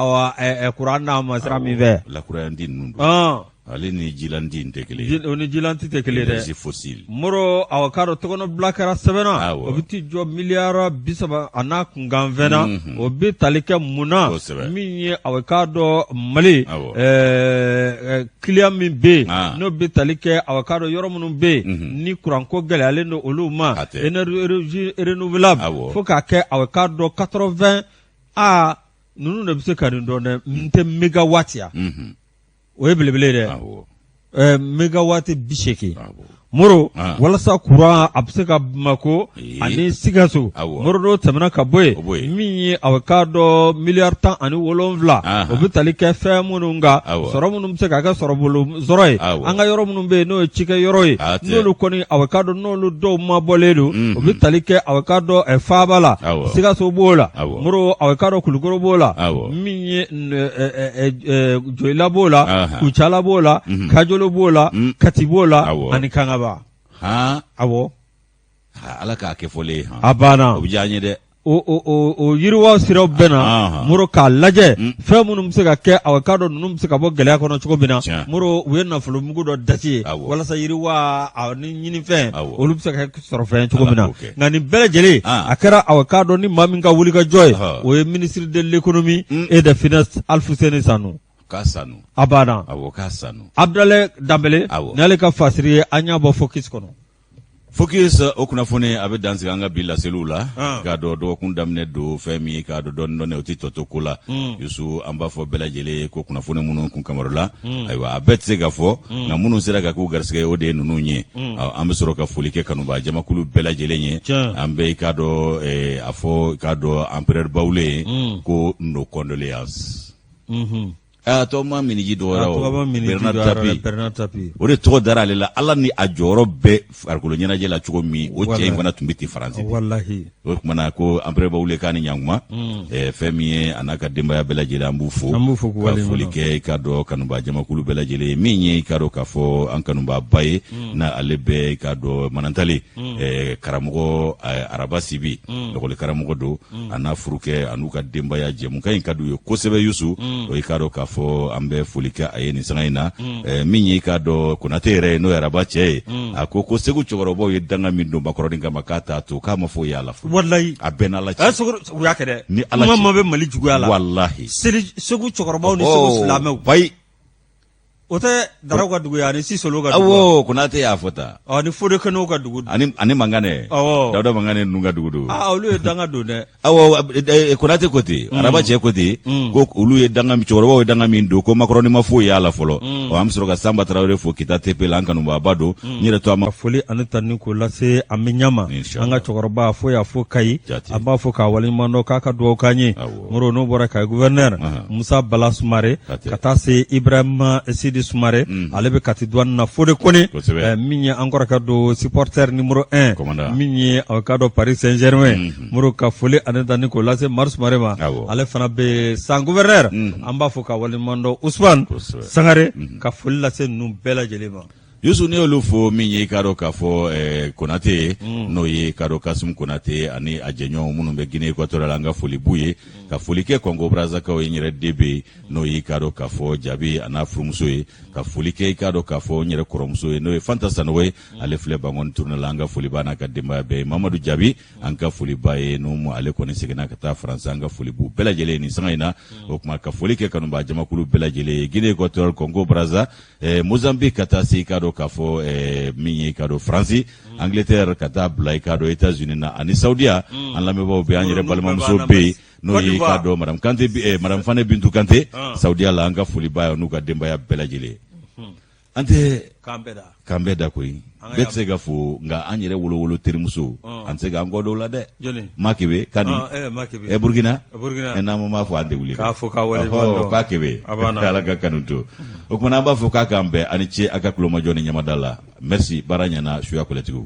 kuran n'a ma sira min fɛ lakurayandi ninnu don ale ni jilandi in tɛ kelen ye o ni jilandi tɛ kelen ye dɛ énergie fossile Moro a k'a dɔn tɛgɛnɔbila kɛra sɛbɛn na o bɛ t'i jɔ miliyari 30 a n'a kunkanfɛn na o bɛ tali kɛ mun na min ye a k'a dɔn Mali client min bɛ yen n'o bɛ tali kɛ a k'a dɔn yɔrɔ minnu bɛ yen ni kuranko gɛlɛyalen don olu ma énergie renouvelable fo k'a kɛ a k'a dɔn 80 aa ninnu de bɛ se ka nin dɔn dɛ n tɛ mégawatt ya o ye belebele ye dɛ mégawatt 80 Moro walasa kuran a bɛ se ka Bamakɔ ani Sikaso Moro n'o tɛmɛna ka bɔ yen min ye a k'a dɔn miliyari 17 o bɛ tali kɛ fɛn minnu kan sɔrɔ minnu bɛ se ka kɛ sɔrɔbolo sɔrɔ ye an ka yɔrɔ minnu bɛ yen n'o ye cikɛ yɔrɔ ye n'olu kɔni a k'a dɔn n'olu dɔw mabɔlen don o bɛ tali kɛ a k'a dɔn faaba la Sikaso b'o la Moro a k'a dɔn Kulukɔrɔ b'o la min ye Joyila b'o la Kucala b'o la Kajolo b'o la Kati b'o la ani Kangaba awɔ Ala k'a kɛ fɔlen ye a banna o bɛ diya an ye dɛ. o yiriwa siraw bɛɛ na Moro k'a lajɛ fɛn minnu bɛ se ka kɛ awa k'a dɔn ninnu bɛ se ka bɔ gɛlɛya kɔnɔ cogo min na Moro u ye nafolomugu dɔ dasi ye walasa yiriwa ani ɲinifɛn olu bɛ se ka kɛ sɔrɔfɛn cogo min na nka nin bɛɛ lajɛlen a kɛra awa k'a dɔn ni maa min ka wulikajɔ ye o ye ministre de l'économie et des finances Alfuseni Sanu k'a sanu a banna awɔ k'a sanu Abudalayi Danbele n'ale ka fasiri ye an y'a bɔ Focus kɔnɔ Focus o kunnafoni a bɛ dansigi an ka bi laseliw la k'a dɔn dɔgɔkun daminɛ don fɛn min k'a dɔn dɔɔni dɔɔni o tɛ tɔ to ko la Yusu an b'a fɔ bɛɛ lajɛlen ye ko kunnafoni minnu kun kamarula ayiwa a bɛɛ tɛ se ka fɔ nka minnu sera ka k'u garisɛgɛ o de ye ninnu ye an bɛ sɔrɔ ka foli kɛ kanubaa jamakulu bɛɛ lajɛlen ye an bɛ i k'a dɔn a fɔ i k'a dɔn empereur Bawule ye ko nos condoléances Aa tɔgɔ ma miniji dɔgɔyara o tɔgɔ ma Bernard Tapie Bernard Tapie o de tɔgɔ dara ale la Ala ni a jɔyɔrɔ bɛ farikolo ɲɛnajɛ la cogo min o cɛ in fana tun bɛ ten Faransi walahi o tuma na ko empereur Bawule k'a ni ɲankuma fɛn min ye a n'a ka denbaya bɛɛ lajɛlen an b'u fo an b'u fo k'u ka foli kɛ i k'a dɔn kanubaa jamakulu bɛɛ lajɛlen ye min ye i k'a dɔn k'a fɔ an kanubaaba ye na ale bɛ i k'a dɔn Manantali karamɔgɔ Araba Sibi lakɔli karamɔgɔ don a n'a furukɛ an'u ka denbaya jɛmukan in ka d'u ye kosɛbɛ Yusu o i k'a dɔn k'a fɔ an bɛ foli kɛ a ye nin sanga in na min ye i k'a dɔn Konate yɛrɛ ye n'o ye Araba cɛ ye a ko ko Segu cɛkɔrɔbaw ye danga min don Makɔrɔni kama k'a t'a to k'a ma foyi y'a la fɔlɔ walayi a bɛɛ n'Ala cɛ u y'a kɛ dɛ ni Ala cɛ kuma bɛ Mali juguya la walahi Segu cɛkɔrɔbaw ni Segu silamɛw bayi O tɛ Daraw ka dugu ye ani Sisolo ka dugu awɔ Konate y'a fɔ tan ɔ ni Fode Kɛnɛw ka dugu ani ani Mankanɛ awɔ Dawuda Mankanɛ ninnu ka dugu don aa olu ye danga don dɛ awɔ Konate ko ten Araba cɛ ko ten ko olu ye danga cɛkɔrɔbaw ye danga min don ko Makɔrɔni ma foyi y'a la fɔlɔ ɔ an bɛ sɔrɔ ka Sanba Tarawele fo Kita TP la an kanubaaba don n yɛrɛ to a ma ka foli ani tanuni k'o lase an bɛ ɲama an ka cɛkɔrɔba fo y'a fo Kayi an b'a fo k'a waleɲuman dɔn k'a ka dugawu k'an ye Moro n'o bɔra Kayi gouverneur Musa Bala Sumare ka taa se Ibrahima Sidi Sumare ale bɛ Kati douane na Fode Kone min ye an kɔrɔkɛ don supporter numéro 1 min ye a k'a dɔn Paris Saint-Germain Moro ka foli ani tanuni k'o lase Mari Sumare ma ale fana bɛ San gouverneur an b'a fo k'a waleɲuman dɔn Usman Sangare ka foli lase ninnu bɛɛ lajɛlen ma. Yusu n'i y'olu fo min ye i k'a dɔn k'a fɔ Konate ye n'o ye k'a dɔn Kasimu Konate ani a jɛɲɔgɔn minnu bɛ Guinée équatoriale an ka foli b'u ye ka foli kɛ Congo Brazzakaw ye n yɛrɛ den bɛ yen n'o ye i k'a dɔn k'a fɔ Jabi a n'a furumuso ye ka foli kɛ i k'a dɔn k'a fɔ n yɛrɛ kɔrɔmuso ye n'o ye Fanta Sanogo ye ale filɛ Bankɔni tournée la an ka foli b'a n'a ka denbaya bɛɛ ye Mamadu Jabi an ka foli b'a ye n'o ale kɔni seginna ka taa Faransi an ka foli b'u bɛɛ lajɛlen nin sanga in na o tuma ka foli kɛ kanubaa jamakulu bɛɛ lajɛlen ye Guinée équatoriale Congo Brazza Mozambique ka taa se i k'a dɔn k'a fɔ min ye i k'a dɔn Faransi Angleterre ka taa bila i k'a dɔn États-Unis na ani Saudiya an lamɛnbaaw bɛ an yɛrɛ balimamuso bɛ yen n'o ye i k'a dɔn madame Kante madame Fane Bintu Kante Saudiya la an ka foli b'a ye n'u ka denbaya bɛɛ lajɛlen an tɛ k'an bɛɛ da koyi bɛɛ tɛ se ka fo nka an yɛrɛ wolowolo terimuso an tɛ se k'an kɔ don o la dɛ Makebe Kani ɛ Burukina n'an m'a fɔ an tɛ wuli k'a fo k'a waleɲuman dɔn k'a kebe ala ka kanu to o tuma an b'a fɔ k'a k'an bɛn a ni ce a ka tulomajɔ ni ɲɛmada la merci baara ɲɛna suya kɔlɛtigiw.